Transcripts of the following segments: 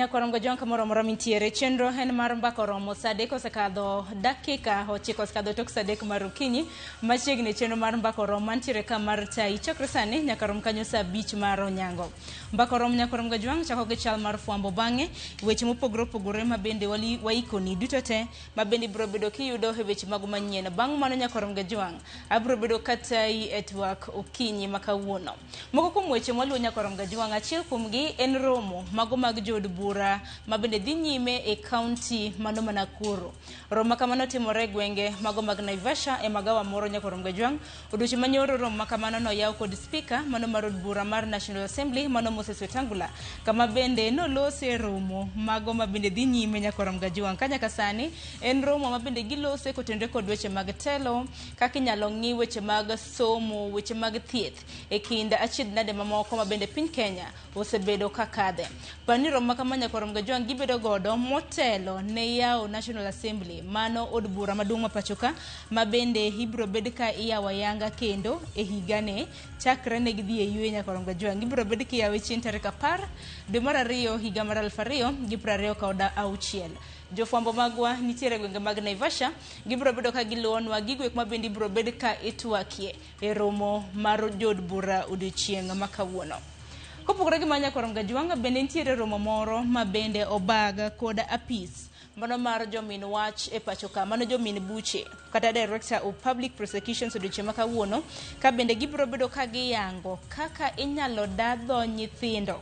Nyakwarom Gajwang' kamoro amora mintiere, chenro en mar mbaka oromo saa adek osekadho dakika ochiko osekadho tok saa adek mar okinyi. Machiegni chenro mar mbaka oromo mantiere ka mar tai chakre sani nyaka rom kanyo saa abich mar onyango. Mbaka oromo Nyakwarom Gajwang' chako gi chal mar fwambo bang'e weche mopogore opogore ma bende waikoni duto te ma bende ibiro bedo kiyudo e weche mago manyien. Bang' mano Nyakwarom Gajwang' abiro bedo katayi e twak okinyi ma kawuono. Moko kuom weche mwaluwo Nyakwarom Gajwang' achiel kuomgi en romo mago mag jood bura ma bende dhi nyime e kaunti mano ma Nakuru. Romo ma kamano timore e gwenge mago mag Naivasha e magawa moro Nyakwarom Gajwang'. Odiochieng' manyoro romo ma kamano noyaw kod spika mano mar od bura mar National Assembly mano Moses Wetangula kama bende nolose romo mago ma bende dhi nyime Nyakwarom Gajwang'. Ka nyaka sani en romo ma bende gilose kotenore kod weche mag telo, kaka inyalo ng'i weche mag somo, weche mag thieth e kind achiedh nade mamoko ma bende piny Kenya osebedo ka kadhe. Par ni romo ma kama Nyakwarom Gajwang' gibedo godo motelo ne yawo National Assembly, mano od bura maduong' ma pacho ka, ma bende ibiro bed ka iyawo ayanga kendo e higani chakre ne gidhi e yweyo Nyakwarom Gajwang'. Ibiro bed kiyawe chieng' tarik 10 dwe mar ariyo higa mar 2026. Jofwambo magwa nitiere e gwenge mag Naivasha, gibiro bedo ka giluwonwa gigo eko ma bende ibiro bed ka itwakie e romo mar jood bura odiochieng' ma kawuono. Kopogore gi mano Nyakwarom Gajwang' bende nitiere romo moro ma bende obag kod apis mano mar jomin wach e pacho ka, mano jomin buche kata Director of Public Prosecutions odiochieng' ma kawuono, ka bende gibiro bedo ka giyango kaka inyalo da dho nyithindo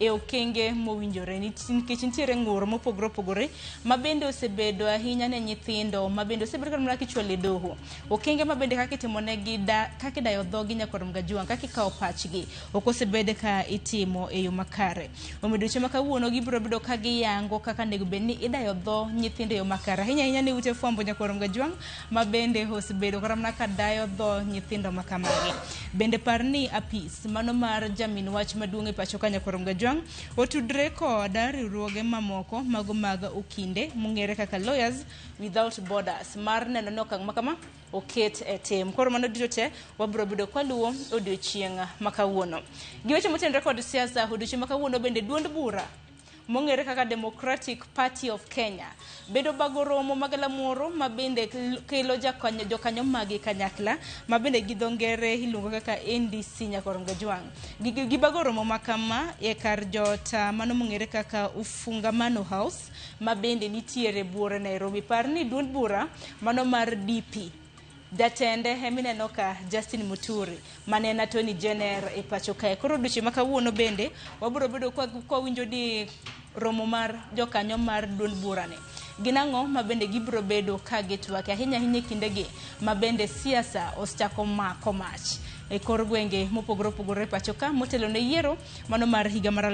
e okenge mowinjore nikech nitiere ng'ur mopogore opogore ma bende osebedo ahinya ne nyithindo ma bende osebedo kata mana kichwalo e doho. Okenge ma bende kaka itimonegi da, kaka idayo dhogi Nyakwarom Gajwang', kaka ikawo pachgi ok osebed ka itimo e yo makare. Omiyo odiochieng' ma kawuono gibiro bedo ka giyango kaka onego bed ni idayo dho nyithindo e yo makare. Ahinya ahinya ne ute fwambo Nyakwarom Gajwang' ma bende osebedo kata mana ka dayo dho nyithindo ma kamagi. Bende par ni apis mano mar jamin wach maduong' e pacho ka Nyakwarom Gajwang' otudre kod riwruoge mamoko mago mag okinde mong'ere kaka Lawyers Without Borders mar neno ni okang' ma kama oket e tim. Koro mano duto te wabiro bedo kwaluwo odiochieng' ma kawuono. Gi weche motenore kod siasa, odiochieng' ma kawuono bende duond bura mong'ere kaka Democratic Party of Kenya bedo bago romo mag galamoro ma bende kelo jokanyo magi kanyakla ma bende gi dho ngere iluongo kaka NDC Nyakwarom Gajwang'. Gibago romo ma kama e kar jot mano mong'ere kaka Ufungamano House ma bende nitiere buore Nairobi. Par ni duond bura mano mar DP jatende emineno ka Justin Muturi mane en Attorney General e pacho kae. Koro odiochieng' ma kawuono bende wabiro bedo kwa winjo ni romo mar jokanyo mar duond burani gin ang'o ma bende gibiro bedo ka gitwak ahinya ahinya e kindegi ma bende siasa osechako mako mach e kor gwenge mopogore opogore e pacho ka motelo ne yiero mano mar higa mar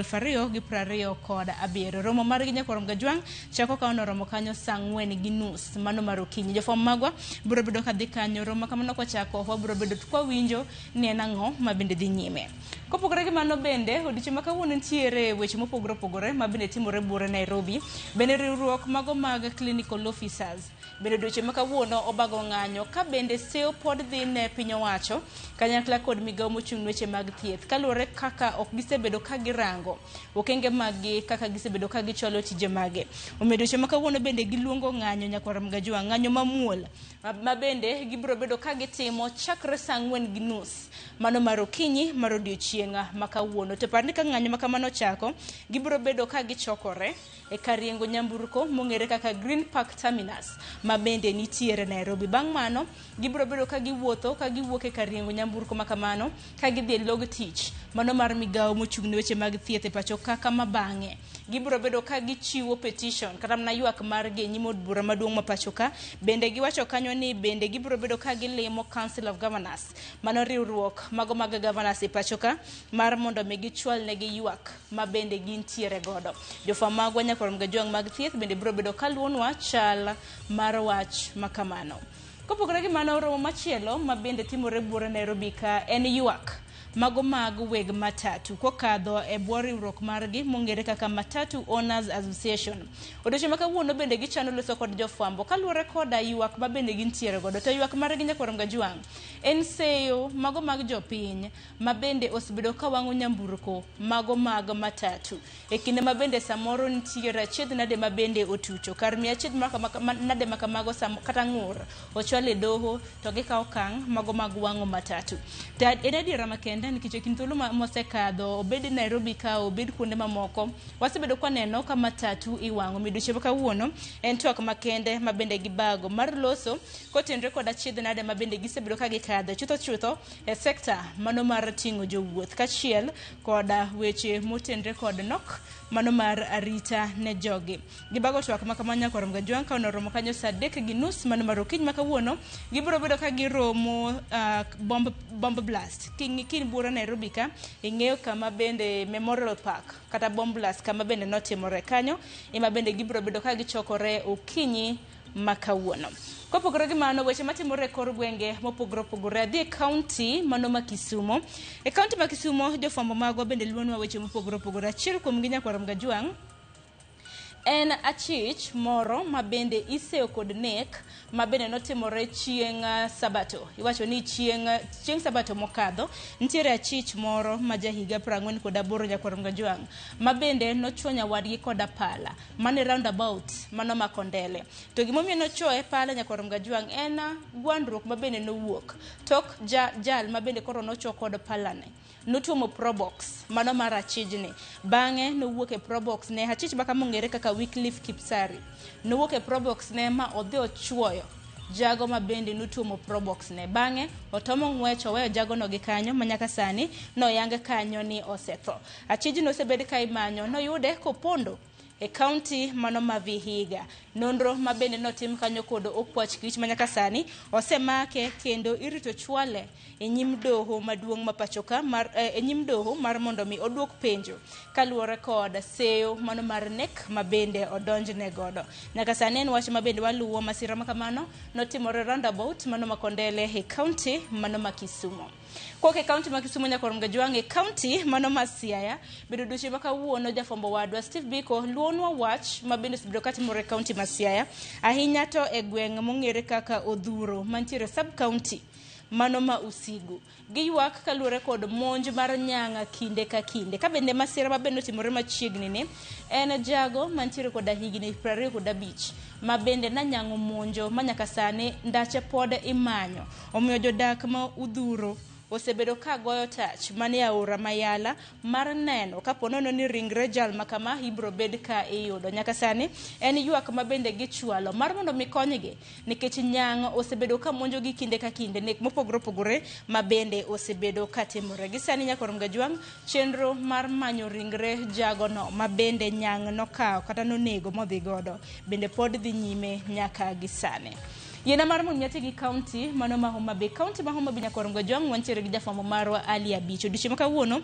2027. Romo margi Nyakwarom Gajwang' chako ka onoromo kanyo saa 4:30 mano mar okinyi. Jofwambo magwa biro bedo ka dhi kanyo. Romo kamano kochako wabiro bedo kwawinjo ni en ang'o ma bende dhi nyime. Kopogore gi mano bende odiochieng' ma kawuono nitiere weche mopogore opogore ma bende timore buore Nairobi. Bende riwruok mago mag clinical officers bende odiochieng' ma kawuono obago ng'anyo ka bende seyo pod dhi ne piny owacho kanyakla kod migawo mochung' ne weche mag thieth kaluwore kaka ok gisebedo ka girango okenge maggi kaka gisebedo ka gichwalo tije mage. Omiyo odiochieng' ma kawuono bende giluongo ng'anyo Nyakwar Mgajwang', ng'anyo mamuol ma bende gibiro bedo ka gitimo chakre saa 4:30 mano mar okinyi mar odiochieng' ma kawuono. To par ni ka ng'anyo ma kamano ochako, gibiro bedo ka gichokore e kar riengo nyamburko mong'ere kaka Green Park Terminus ma bende nitiere Nairobi. Bang' mano, gibiro bedo ka giwuotho ka giwuok e kar riengo nyamburko ma kamano ka gidhi e log tich mano mar migawo mochung' ne weche mag thieth e pacho ka kama bang'e gibiro bedo ka gichiwo petition kata mana ywak margi e nyim od bura maduong' ma pacho ka. Bende giwacho kanyo ni bende gibiro bedo ka gilimo Council of Governors, mano riwruok mago mag governors e pacho ka mar mondo mi gichwal negi ywak ma bende gintiere godo. Jofwambo magwa Nyakwar Mgajwang' mag thieth bende biro bedo kaluwonwa chal mar wach ma kamano. Kopogore gi mano, romo machielo ma bende timore buore Nairobi ka en ywak mago mag weg matatu kokadho e bwo riwruok margi mong'ere kaka Matatu Owners Association. Odiochieng' ma kawuono bende gichano loso kod jofwambo kaluwore koda ywak ma bende gintiere godo. To ywak margi nyakwar Mgajwang' en seyo mago mag jopiny ma bende osebedo ka wang'o nyamburko mago mag matatu e kinde ma bende samoro nitiere achiedh nade ma bende otucho kar miyo achiedh nade ma kamago kata ng'ur ochwal e doho to gikawo okang' mago mag wang'o matatu. To en adiera makende nikech e kind thuolo mosekadho obed Nairobi ka obed kuonde mamoko wasebedo kwaneno ka matatu iwang'o. Midhusi ma kawuono en twak makende ma bende gibago mar loso kotenre kod achiedh nade ma bende gisebedo ka gikadho chutho chutho e sekta mano mar ting'o jowuoth kachiel koda weche motenre kod nok mano mar arita ne jogi. Gibago twak ma kamano nyakwar Mgajwang' ka onoromo kanyo saa 3:30 mano mar okinyi ma kawuono gibiro bedo ka giromo bomb blast. Kin buora Nairobi ka ing'eyo kama bende Memorial Park kata bomb blast kama bende notimore kanyo ema bende gibiro bedo ka gichokore okinyi ma kawuono. Kopogore gi mano, weche matimore e kor gwenge mopogore opogore adhi e kaunti mano ma Kisumo. E kaunti ma Kisumo jofwambo magwa bende luonwa weche mopogore opogore. Achiel kuomgi nyakwar Mgajwang' en achich moro ma bende iseyo kod nek ma bende notimore chieng' Sabato. Iwacho ni chieng' Sabato mokadho nitiere achich moro ma jahiga 48 nyakwar Mgajwang' ma bende nochuo nyawadgi koda pala mane roundabout mano ma Kondele. To gimomiyo nochuoye pala nyakwar Mgajwang' en gwandruok ma bende nowuok tok jal ma bende koro nochuo kod palane. Notuomo Probox mano mar achijni. Bang'e nowuok e Probox ne achich ma kama ong'ere kaka Wycliffe Kipsari. Nowuok e Probox ne ma odhi ochuoyo jago ma bende notuomo Probox ne. Bang'e otomo ng'wech oweyo jagono gi kanyo ma nyaka sani noyang kanyo ni osetho. Achijno osebed ka imanyo noyude kopondo e kaunti mano ma Vihiga. Nonro ma bende notim kanyo kod okwach kich ma nyaka sani osemake kendo irito chwale e nyim doho maduong' ma pachoka mar e nyim doho mar mondo mi oduok penjo kaluwore kod seyo mano mar nek ma bende odonjne godo. Nyaka sani en wach ma bende waluwo masira ma kamano notimore roundabout mano ma Kondele e kaunti mano ma Kisumo. Kok e kaunti ma Kisumo nyakwar Mgajwang' e kaunti mano ma Siaya bedo odiochieng' ma kawuono jafwambo wadwa Steve Biko luonwa wach ma bende osebedo katimore e kaunti ma Siaya ahinya to e gweng' mong'ere kaka Odhuro mantiere sub county mano ma Usigu. Giywak kaluwore kod monj mar nyang'a kinde ka kinde. Ka bende masira ma bende otimore machiegni ni en jago mantiere koda higni 25 ma bende nanyang'o monjo ma nyaka sani ndache pod imanyo. Omiyo jodak ma Udhuro osebedo ka goyo tach mane aora Mayala mar neno kapo nono ni ringre jal ma kama ibiro bed ka iyudo. Nyaka sani en ywak ma bende gichwalo mar mondo mi konygi nikech nyang' osebedo ka monjogi kinde ka kinde nek mopogore opogore ma bende osebedo ka timore. Gi sani nyakwar Mgajwang' chenro mar manyo ringre jagono ma bende nyang' nokawo kata nonego modhi godo bende pod dhi nyime nyaka gi sani. Yiena mar mondo mi gi kaunti mano ma Homa Bay. Kaunti ma Homa Bay nyakwar Mgajwang' wantiere gi jafwambo marwa Ali Abich. Odiochieng' ma kawuono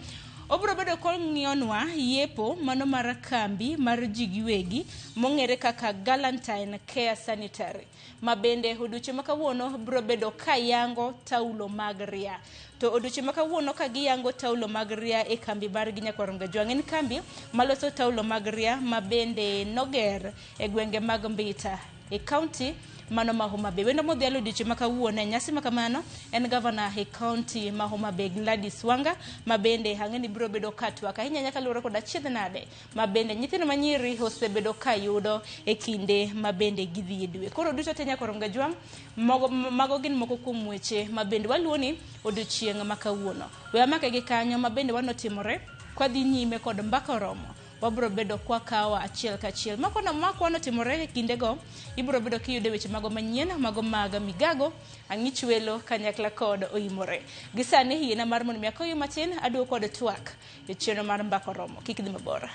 obiro bedo kong'iyonwa yepo mano mar kambi mar ji giwegi mong'ere kaka Galantine Care Sanitary ma bende odiochieng' ma kawuono biro bedo ka yango taulo mag ria. To odiochieng' ma kawuono ka giyango taulo mag ria e kambi margi nyakwar Mgajwang' en kambi maloso taulo mag ria ma bende noger e gwenge mag Mbita e kaunti mano ma Homa Bay. Wendo modhialo odiochieng' ma kawuono e nyasi ma kamano en gavana e kaunti ma Homa Bay Gladys Wanga ma bende ang'e ni biro bedo ka twak ahinya nyaka luwore kod achiedh nade ma bende nyithindo manyiri osebedo ka yudo e kinde ma bende gidhi e dwe. Koro duto te nyakwar Mgajwang' mago gin moko kuom weche ma bende waluwoni odiochieng' ma kawuono. We amake gi kanyo ma bende wanotimore kwadhi nyime kod mbaka oromo. Wabiro bedo kwa kawo achiel kachiel. Mako wanotimore e kindego, ibiro bedo kiyudo weche mago manyien, mago mag migago, ang'ich welo kanyakla kod oimore. Gi sani yiena mar mondo mi akoyi matin, aduogo kod twak e chenro mar mbaka oromo. Kik idhi mabor.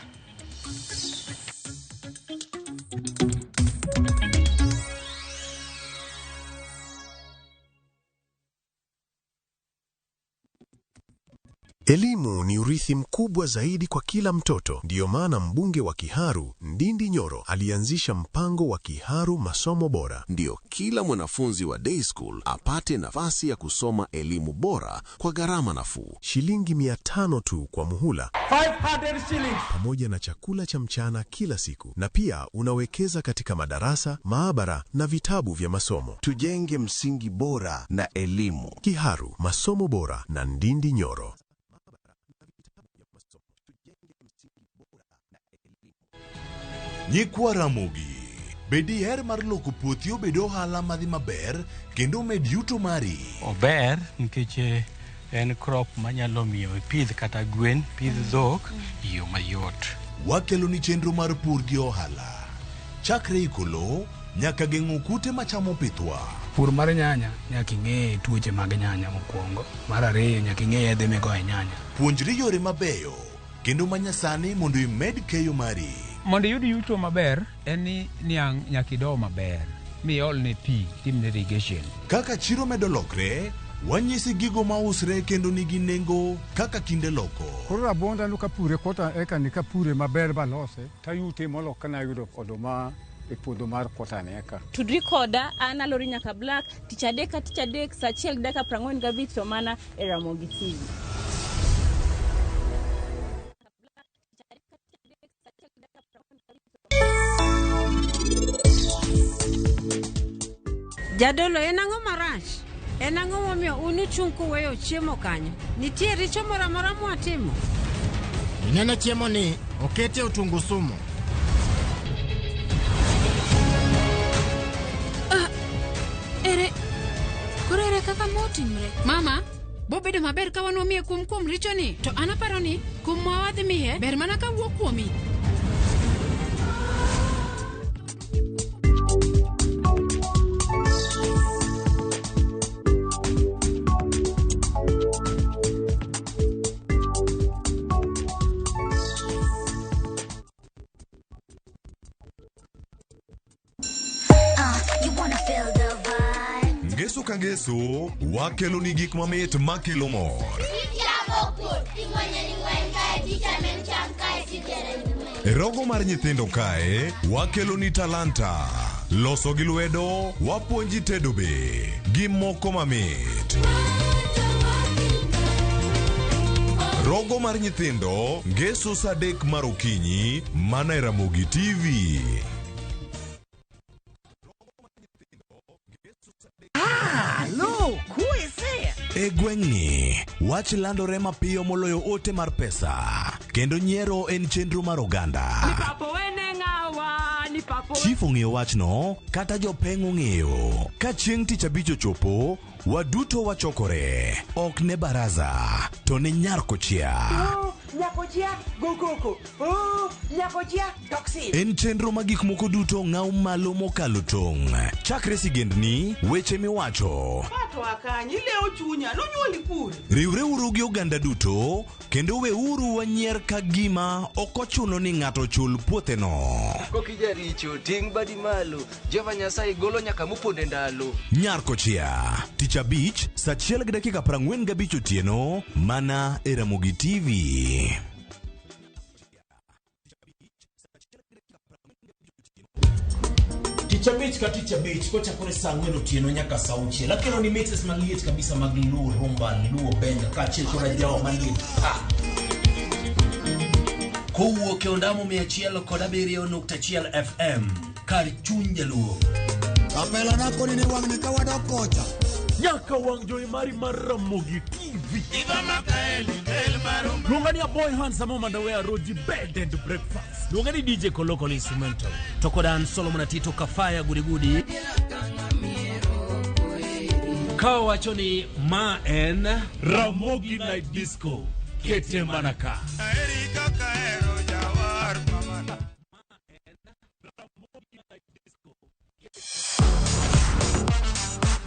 Elimu ni urithi. Urithi mkubwa zaidi kwa kila mtoto. Ndiyo maana mbunge wa Kiharu Ndindi Nyoro alianzisha mpango wa Kiharu Masomo Bora. Ndiyo kila mwanafunzi wa day school apate nafasi ya kusoma elimu bora kwa gharama nafuu. Shilingi 500 tu kwa muhula 500 shillings. Pamoja na chakula cha mchana kila siku, na pia unawekeza katika madarasa, maabara na vitabu vya masomo. Tujenge msingi bora na elimu. Kiharu Masomo Bora na Ndindi Nyoro. Nyikwa Ramogi, be diher mar loko puothi obed ohala madhi maber kendo omed yuto mari? Ober nikech en crop manyalo miyo ipidh kata gwen, pidh dhok e yo mayot. Wakeloni chenro mar pur gi ohala. Chakre iko lowo nyaka geng'o kute machamo pithwa. Pur mar nyanya nyaka ing'e tuoche mag nyanya mokwongo. Mar ariyo nyaka ing'e yedhe migoyo e nyanya. Puonjri yore mabeyo kendo manyasani mondo imed keyo mari. Mondo iyud yuto maber en ni niang' nyaka ido maber miolne pi timne irrigation. Kaka chiro medo lokre, wanyisi gigo mausre kendo nigi nengo kaka kinde loko. Koro rabuonda no kapure kota eka ni kapure maber balose tayute molo kana yudo oduma e puodho mar kota ni eka. Tudri koda an Alori Nyaka Black tich adek ka tich adek saa achiel gi dakika 45 to mana e Ramogi TV. Jadolo, en ang'o marach? En ang'o momiyo un uchung' kuweyo chiemo kanyo? Nitie richo moro amora mwatimo? Ineno chiemo ni okete otungu sumu. Ere koro ere kaka motimre? Mama, bobedo maber ka wan wamiye kum kuom richoni, to an aparo ni kum ma wadhi miye ber mana ka wuok kuomi. You wanna feel the vibe. Ngeso ka ngeso, wakeloni gik mamit makelo mor. E rogo mar nyithindo kae, wakeloni talanta. Loso gi lwedo, wapuonji tedo be, gi moko mamit. Rogo mar nyithindo, ngeso saa 3 mar okinyi, mana e Ramogi TV. Look, who is there? E gweng'ni, wach landore mapiyo moloyo ote mar pesa, kendo nyiero en chenro mar oganda. Chief ong'eyo wachno, kata jopeng' ong'eyo. Ka chieng' tich abich ochopo, waduto wachokore. Ok ne baraza, to ne nyar kochia. Nyakochia, go koko. Oh, nyakochia, toxin. En chenro ma gik moko duto ng'aw malo mokalo tong'. Chakre sigendni, weche miwacho. Pato akanyi, ilewo chunya, nonyuoli kure. Riwreuru gi oganda duto, kendo weuru wanyier ka gima ok ochuno ni ng'ato chul puotheno. Kokijaricho, ting' badi malo. Jehova Nyasaye golo nyaka moponde ndalo. Nyar kochia, tich abich, saa 1:45 otieno, mana e Ramogi TV. Tich abich ka tich abich kochakore saa 4 otieno nyaka saa 6 akelo ni mixes maliet kabisa mag Luo rumba, Luo benga kaachiel kod ajawa maliet pa. Kowuok e ondamo 107.1 FM kar chuny jaluo. Kapela na koni ni wang'ni ka wadok kocha. Nyaka wang' jowi mari mar Ramogi TV. Luonga ni Aboy Handsome Omanda Roji Bed and Breakfast. Luonga ni DJ Koloko Instrumental. To kod an Solomon Atito Kafaya Gudigudi. Ka wacho ni ma en Ramogi Night Disco. Kete mana ka.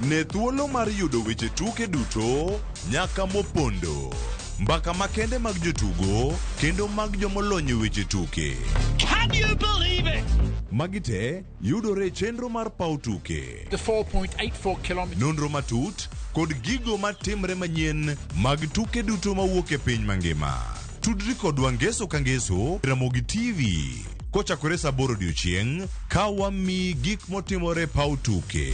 Ne thuolo mar yudo weche tuke duto nyaka mopondo. Mbaka makende mag jotugo kendo mag jomolony e weche tuke. Can you believe it? Magi te yudore e chenro mar paw tuke. The 4.84 kilometers. Nonro matut kod gigo matimre manyien mag tuke duto mawuok e piny mangima. Tudri kodwa ngeso ka ngeso Ramogi TV kochakore saa 8 odiochieng' ka wamiyi gik motimore paw tuke.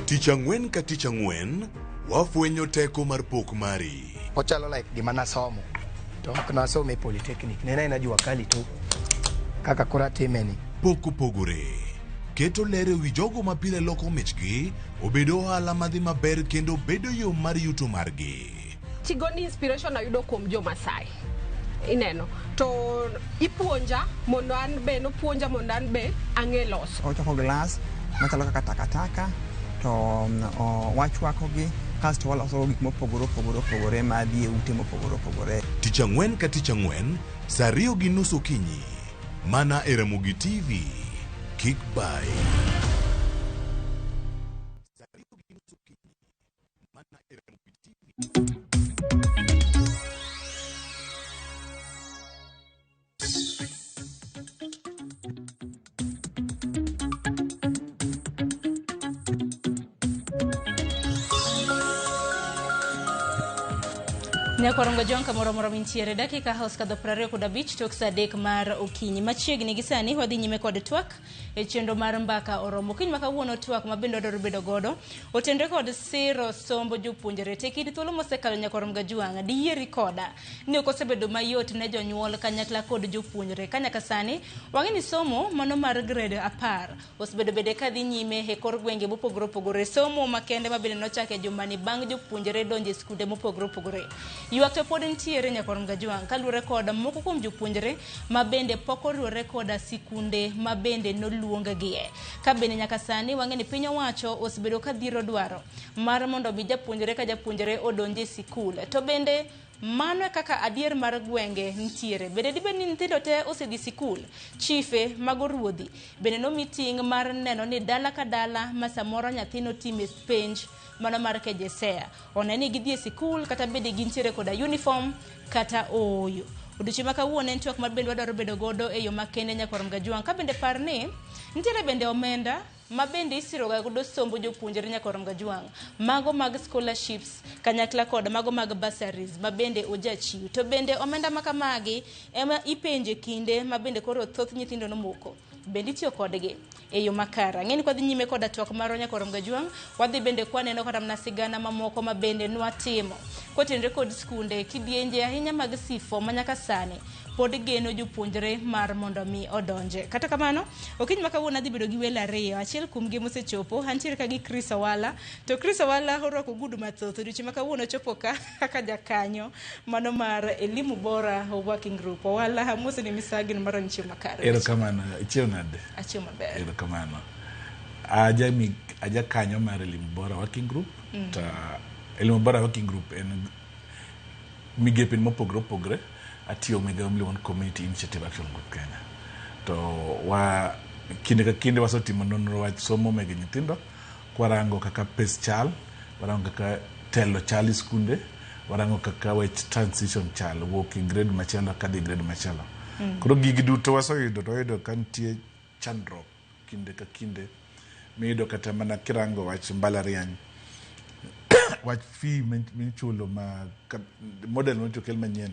Tich ang'wen ka tich ang'wen, wafwenyo teko mar pok mari. Ochalo like gima nasomo to ok nasomo e polytechnic ne en aena jua kali to kaka koro atime ni. Pok opogore. Keto ler e wi jogo ma pile loko michgi obed ohala madhi maber kendo bedo yo mar yuto margi. Tigoni inspiration ayudo kuom jo Masai. Ineno. To ipuonja mondo an be nopuonja mondo an be ang'e loso. Ochoko glass machalo kaka takataka to wachwakogi kasto waloso gik mopogore opogore opogore madhi e ute mopogore opogore. Tich ang'wen ka tich ang'wen saa 2:30 okinyi mana e Ramogi TV. Kik bayi. Nyakwarongo John kamoro moro mintiere dakika osekadho 25 tok saa 3 mar okinyi. Machiegni gi sani wadhi nyime kod twak e chenro mar mbaka oromo. Okinyi ma kawuono twak ma bende wadwaro bedo godo otenre kod siro sombo jopuonjre. Te kind thuolo mosekalo Nyakwarom Gajwang' diyieri koda ni ok osebedo mayot ne jonyuol kanyakla kod jopuonjre. Ka nyaka sani wang'e ni somo mano mar grade 10 osebedo bende kadhi nyime e kor gwenge mopogore opogore. Somo makende ma bende nochak e jumani bang' jopuonjre donjo e skunde mopogore opogore. Ywak to pod nitiere Nyakwarom Gajwang' kaluwore kod moko kuom jopuonjre ma bende pok oriwore koda sikunde ma bende noluonggie. Ka bende nyaka sani wang'e ni piny owacho osebedo ka dhiro dwaro mar mondo mi japuonjre ka japuonjre odonj e sikul. To bende mano e kaka adier mar gwenge nitiere. Bende dibed ni nyithindo te osedhi sikul? Chife mago ruodhi bende nomi ting' mar neno ni dala ka dala ma samoro nyathi notime penj mano mar KJSEA one ni gidhi e sikul kata bende gintiere koda uniform kata ooyo. Odiochieng' ma kawuono en twak ma bende wadwaro bedo godo e yo makende Nyakwarom Gajwang'. Ka bende par ni nitiere bende omenda ma bende isiroga godo sombo jopuonjre Nyakwarom Gajwang'. Mago mag scholarships kanyakla kod mago mag bursaries ma bende ojachiw. To bende omenda ma kamagi ema ipenje kinde ma bende koro thoth nyithindo nomoko. Bende itiyo kodgi e yo makare. Ang'e ni kwadhi nyime koda twak marwa Nyakwarom Gajwang', wadhi bende kwaneno kata mana sigana mamoko ma bende nwatimo kotenore kod skunde kidienje ahinya mag C4 ma nyaka sani pod geno jopuonjre mar mondo mi odonje. Kata kamano, okinyi ma kawuono adhi bedo gi welo ariyo. Achiel kuomgi mosechopo, antiere ka gi Chris Owala. To Chris Owala orwako ogudu mathoth. Odiochieng' ma kawuono ochopo ka kaka jakanyo mano mar Elimu Bora Working Group. Owala, amosi ni misagino mar chiemo makare. Erokamano, ichiew nade? Achiew maber. Erokamano. Aja kanyo mar Elimu Bora Working Group. To Elimu Bora Working Group en migepe mopogore opogore. Atiyo migawo miluongo ni Community Initiative Action Group Kenya. To wa kinde ka kinde wasetimo nonro wach somo mege nyithindo, kwarango kaka pes chal, warango kaka telo chal e skunde, warango kaka wach transition chal, wuok e grade machielo kadhi e grade machielo. Koro gigi duto waseyudo to wayudo ka nitie chandruok kinde ka kinde miyudo kata mana kirango wach mbalariany wach fee michulo ma model mochokel manyien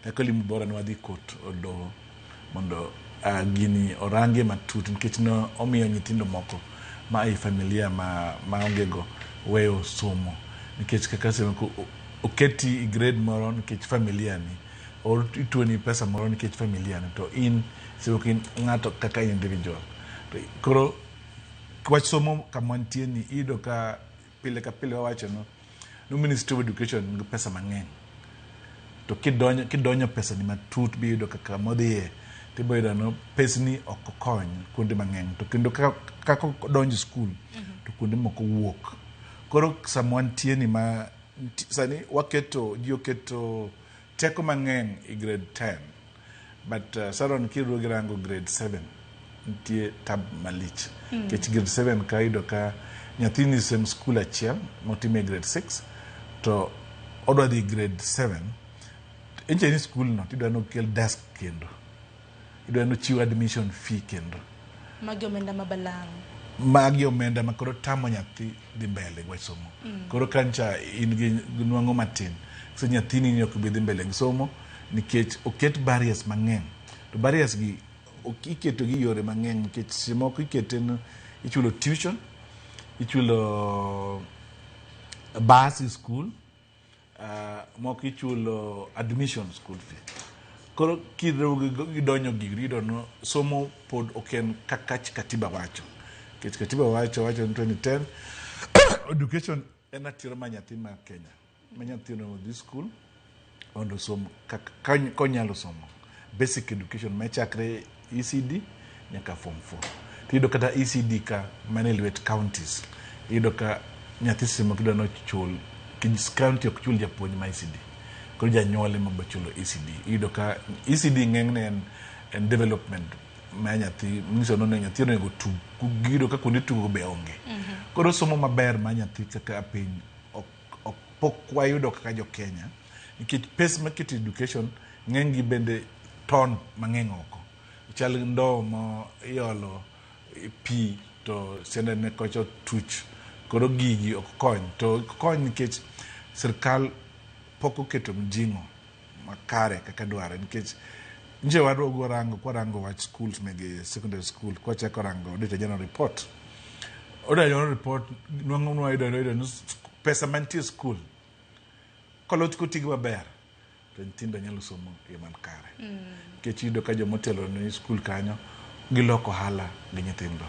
kaka Elimu Bora ne wadhi kot odoho mondo gini orange matut nikech ne omiyo nyithindo moko ma ei familia maonge go weyo somo nikech kaka seche oketi e grade moro nikech familia ni or ituoni pesa moro nikech familia ni to in seche in ng'ato kaka individual. To koro wach somo kama nitie ni iyudo ka pile ka pile wawacho no Ministry of Education nigi pesa mang'eny to kidonyo pesa ni matut biyudo kaka modhiye tibo yudo no pesni ok okony kuonde mang'eny to kendo kaka odonjo skul to kuonde moko wuok. Koro sama wantie ni ma sani waketo ji oketo teko mang'eny e grade 10 but Saron kiduogo irango grade 7 nitie tab malich nikech grade 7 ka iyudo ka nyathini same school achiel motime grade 6 to odwa dhi grade 7 enche ni school no tidwa ni okel desk kendo idwa ni ochiw admission fee kendo Magi omenda ma balang'. Magi omenda ma koro tamo nyathi dhi mbele gi wach somo. Koro kancha in gi nwang'o matin, so nyathini ni ok bi dhi mbele gi somo nikech oket barriers mang'eny. To barriers gi iketo gi yore mang'eny nikech seche moko ikete ni ichulo tuition, ichulo bus e school, moko ichulo admission school fee. Koro kidonjo gigi iyudo ni somo pod ok en kaka katiba wacho. Nikech katiba wacho ni 2010 education en ratiro mar nyathi ma Kenya. Ma nyathi onego odhi school mondo osom kaka konyalo somo. Basic education machakre ECD nyaka form 4. Tiyudo kata ECD ka mana e lwet counties. Iyudo ka nyathi seche moko idwa ni ochul, county ok chul japuonj ma ECD. Koro janyuol ema biro chulo ECD. Iyudo ka ECD ng'enyne en development mar nyathi, nyiso ni nyathi onego otug, iyudo ka kuonde tugo be onge. Koro somo maber mar nyathi kaka piny ok pok wayudo kaka jo Kenya nikech pes maketo e education ng'eny gi bende ton mang'eny oko. Chal gi ndowo ma iolo pi to siendene kocha otuch. Koro gigi ok kony. To ok kony nikech sirkal pok oketo mjing'o makare kaka dware nikech nje waduogo rango kwarango wach schools mege secondary school kwachako rango Auditor General report. Auditor General report nwang'o nwayudo ni pesa mantie school kolos kotigi maber to nyithindo nyalo somo e yo man kare. Nikech iyudo ka jomotelo ne skul kanyo giloko ohala gi nyithindo.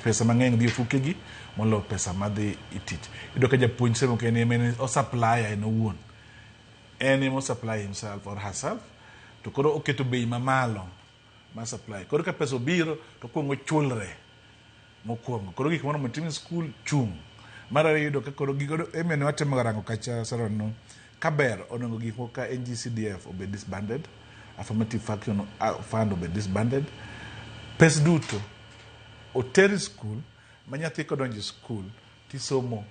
Pesa mang'eny dhi e ofukegi moloyo pesa madhi e tich. Iyudo ka japuonj seche moko en ema o supplier en owuon. En ema o supply himself or herself to koro oketo bei mamalo mar supply. Koro ka pesa obiro to okuongo ochulre mokwongo. Koro gik moro motim e skul chung'. Mar ariyo iyudo ka koro gigo ema ne watemo rango kacha Sharon no kaber onego gik moko ka NGCDF obed disbanded, affirmative action fund obed disbanded. Pes duto oter e skul ma nyathi kodonjo e skul tisomo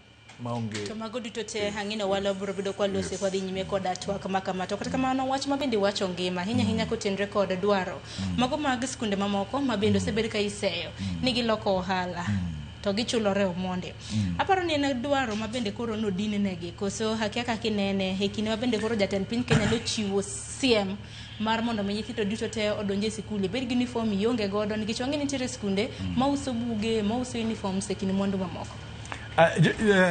maonge. To mago duto te ang'ino walo biro bedo kwa lose kwa dhi nyime koda twak ma kama. To kata kamano wach ma bende wacho ngima ahinya ahinya kotenre kod dwaro mago mag skunde mamoko ma bende osebed ka iseyo ni giloko ohala to gichulore omonde. Aparo ni en dwaro ma bende koro nodin negi koso akia kaka inene e kinde ma bende koro jatend piny Kenya nochiwo siem mar mondo mi nyithindo duto te odonj e sikul ibed gi uniform ionge godo nikech wang'e ni nitiere skunde mauso buge mauso uniforms e kind mwandu mamoko.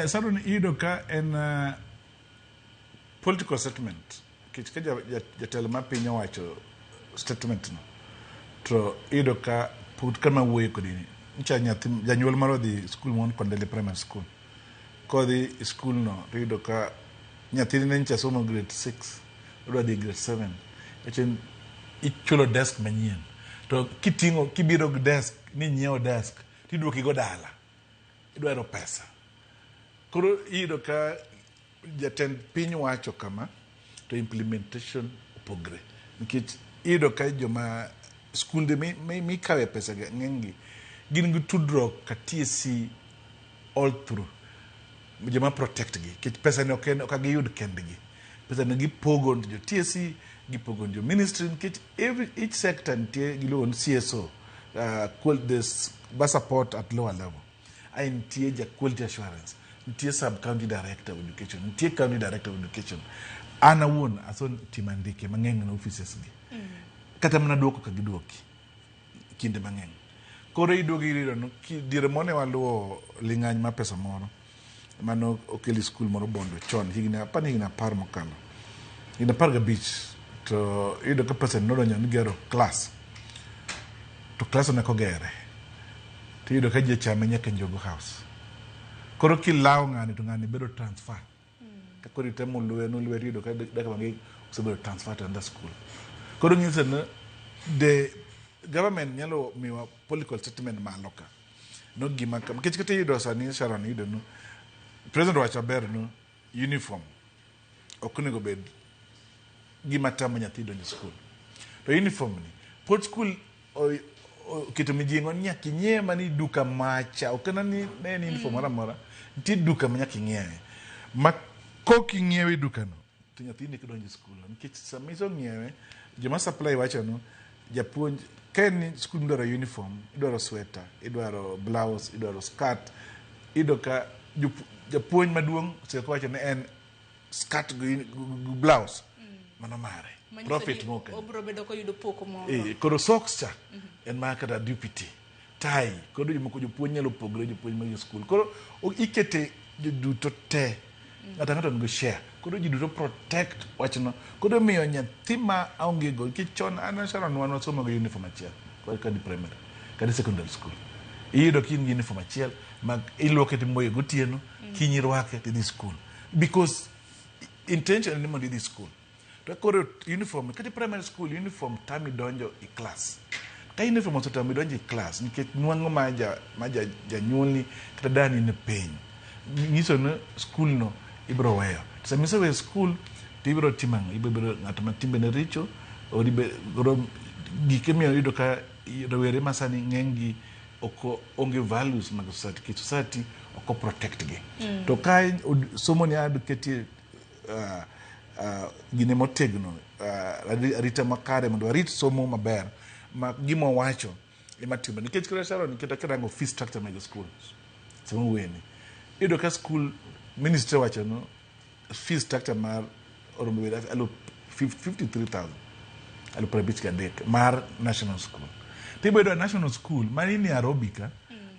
Sharon iyudo ka en political statement nikech ka jatelo mar piny owacho statement no to iyudo ka pod kama wuoyo kodi ni ncha nyathi janyuol moro odhi skul mon Kondele Primary School kodhi e skul no to iyudo ka nyathine ne ncha somo grade 6 odwa dhi grade 7 wacho ichulo desk manyien to kiting'o kibiro gi desk ni nyiewo desk tiduoki go dala idwaro pesa. Koro iyudo ka jatend piny wacho kama to implementation opogre nikech iyudo ka joma skunde mikawe pesa ng'eny gi gin gi tudruok ka TSC all through joma protect gi nikech pesa ni ok ok giyud kendgi. Pesa ni gipogo ne jo TSC, gipogo ne jo ministry nikech each sector nitie giluongo ni CSO, this support at lower level. Ai nitie ja quality assurance, nitie sub county director of education, nitie county director of education. An awuon aso timo andike mang'eny ne offices gi. Kata mana duoko ka giduoki kinde mang'eny. Koro iduogo iyudo ni diere mone waluwo ling'any mar pesa moro mano okel e skul moro Bondo chon higni apani higni 10 mokalo. Higni 15 to iyudo ka pesa nodonjo ni gero klas. To klas ne ok ogere. To iyudo ka ji ochame nyaka Njogo House. Koro kilawo ng'ani to ng'ani bedo transfer. Ka koro itemo luwe noluwe iyudo ka dakika mang'eny osebedo transfer to another school. Koro nyiso ni the government nyalo miwa political statement malo ka. No gima ka nikech kata iyudo sani Sharon iyudo ni president owacho maber ni uniform ok onego bed gima tamo nyathi donjo e skul. To uniform ni pod skul oketo mijing'o ni nyaka inyiewe mana e duka macha ok en ni ne en uniform moro amora nitie duka ma nyaka ing'iewe ma kok ing'iewe e dukano to nyathini ok donjo e skul nikech sama iseng'iewe joma supply wacho ni Japuonj ka en skul midwaro uniform, idwaro sweta, idwaro blouse, idwaro skirt, iyudo ka japuonj maduong' osebedo kawacho ni en skirt gi blouse mano mare. Manyiso Profit ni mok. Obiro bedo koyudo pok moro. Koro socks cha en mar kata deputy. Tie koro jomoko jopuonj nyalo pogre jopuonj mag skul. Koro ikete joduto te. Ng'ato ang'ato onego share. Koro ji duto protect wachno. Koro miyo nyathi ma onge go nikech chon an Sharon wan wasomo gi uniform achiel kadi primary kadi secondary school. Iyudo ka in gi uniform achiel ma iluoke timoye gotieno, kinyi irwake tidhi school. Because intention ni mondo idhi school. To koro uniform kata primary school uniform tami donjo e class. Ka uniform osetami donjo e class nikech nwang'o ma janyuolni kata dani ni piny. Nyiso ni school no ibiro weyo. To sama iseweyo school to ibiro timo ang'o? Ibiro bedo ng'at ma timbene richo or koro gik imiyo iyudo ka rowere ma sani ng'eny gi ok onge values mag society nikech society ok protect gi. To ka somo ni ad ketie gine motegno, arita makare mondo warit somo maber ma gima wacho ema timore. Nikech kata Sharon, kata kirango fee structure mag schools sama wuoyeni, iyudo ka school ministry wacho no fee structure mar oromo bedo alufu 53,000, 53,000 mar national school. To ibo yudo national school mani Nairobi ka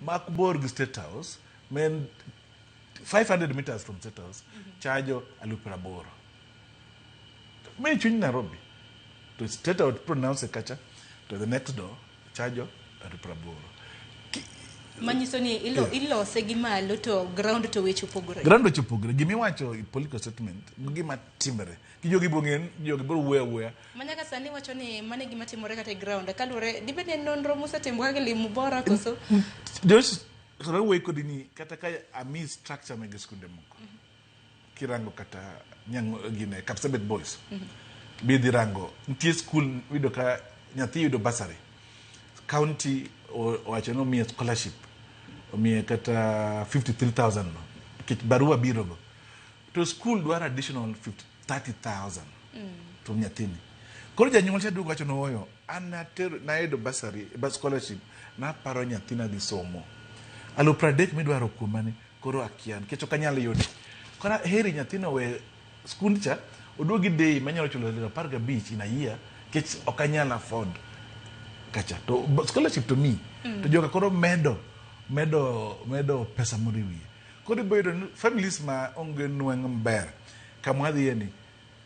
mak bor gi State House, ma en 500 meters from State House, chajo 80,000. Ma e chuny Nairobi. To State House pronounce kacha, to the next door chajo 80,000. Manyiso ni ilose gi malo to ground to weche opogore. Ground weche opogore. Gimiwacho e political statement, gima timore. Gi jogi biro ng'eyo, jogi biro wuoyo awuoya. Manyaka sani wacho ni mano e gima timore kata e ground. Kaluwore, dibed ni en nonro mosetimo kaka Elimu Bora koso? Josh, sama wuoyo kodi ni kata ka ami structure mag skunde moko. Kirango kata gine Kapsabet Boys. Bidhi rango nitie school yudo ka nyathi yudo bursary. County owacho ni omiye scholarship. Omiye kata 53,000 no. Nikech barua biro go. To school dwaro additional 30,000 to nyathini. Koro janyuol cha duogo wacho ni ooyo, an natero nayudo bursary, scholarship, naparo nyathina dhi somo. 30,000 midwaro kuoma ni koro akia nikech ok anyal yude. Koro heri nyathino we skund cha oduogi day manyalo chulo 15,000 in a year nikech ok anyal afford kacha. To scholarship to me, to joka koro medo pesa moro e wiye. Koro ibo yudo ni families ma onge nweng'o maber kama wadhiye ni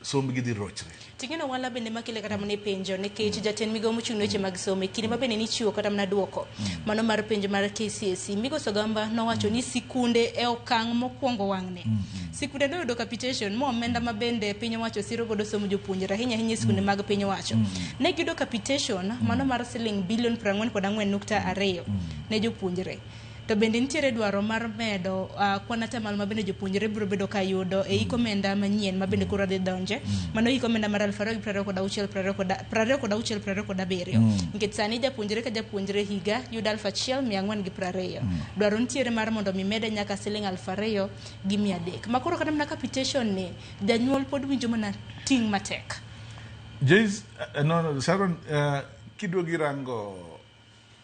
sombgi dhi rochre. Ting'eno wala bende makele kata mana e penjo nikech jatend migawo mochung' ne weche mag somo e kinde ma bende nichiwo kata mana duoko mano mar penjo mar KCSE Migosi Ogamba nowacho ni sikunde e okang' mokwongo wang'ni. Sikunde noyudo capitation mo omenda ma bende piny owacho siro godo somo jopuonjre ahinya ahinya e sikunde mag piny owacho. Ne giyudo capitation mano mar siling bilion 44.2 ne jopuonjre. To bende nitiere dwaro mar medo kwan atamalo ma bende jopuonjre biro bedo ka yudo e hik omenda manyien ma bende koro dhi donje. Mano hik omenda mar 2026 26 27. Nikech sani japuonjre ka japuonjre higa yudo 1420. Dwaro nitiere mar mondo mi mede nyaka siling 2300. Ma koro kata mana capitation ni janyuol pod winjo mana ting' matek. Joyce, no, Sharon, kiduogi rango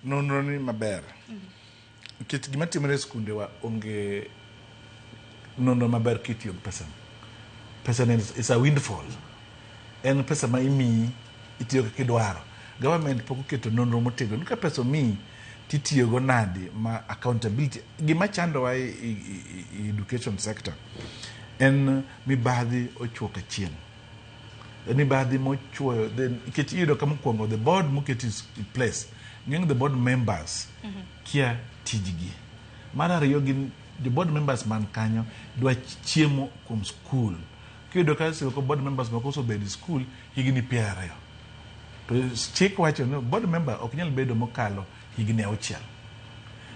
nonro ni maber. Nikech gima timore e skundewa onge nonro maber kitiyo gi pesa. Pesa ni is a windfall. En pesa ma imiyi itiyo kaka idwaro. Government pok oketo nonro motegno. Ka pesa omiyi titiyogo nade ma accountability. Gima chandowa e education sector en mibadhi ochuok achien. En mibadhi mochuoyo nikech iyudo ka mokwongo the board moketi in place ng'eny the board members kia tijgi. Mar ariyo gin the board members man kanyo dwa chiemo kuom school. Kiyudo ka seche board members moko osebedo e school higni 20. To chik wacho ni board member ok nyal bedo mokalo higni 6.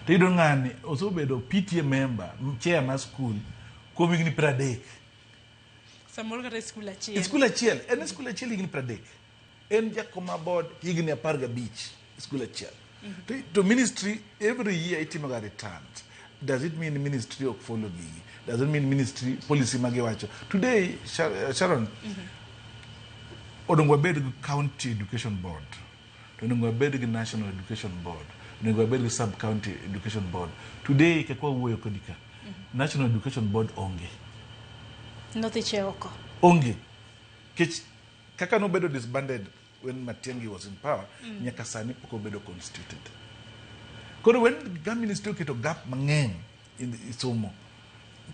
To iyudo ng'ani osebedo PTA member, chair mar school kuom higni 30. Samoro kata e school achiel. E school achiel, en e school achiel higni 30. En jakoma board higni 15 school achiel. To ministry every year itimoga returns. Does it mean ministry ok follow gigi? Does it mean ministry policy magiwacho? Today, Sharon, odong wabed gi county education board. to onego wabed gi National Education Board, onego wabed gi Sub County Education Board. Today kaka wawuoyo kodi ka, National Education Board onge. Nothiche oko. Onge. Kech kaka nobedo disbanded when Matiang'i was in power, nyaka sani pok obedo constituted. Koro when ga ministry oketo gap mang'eny in the somo,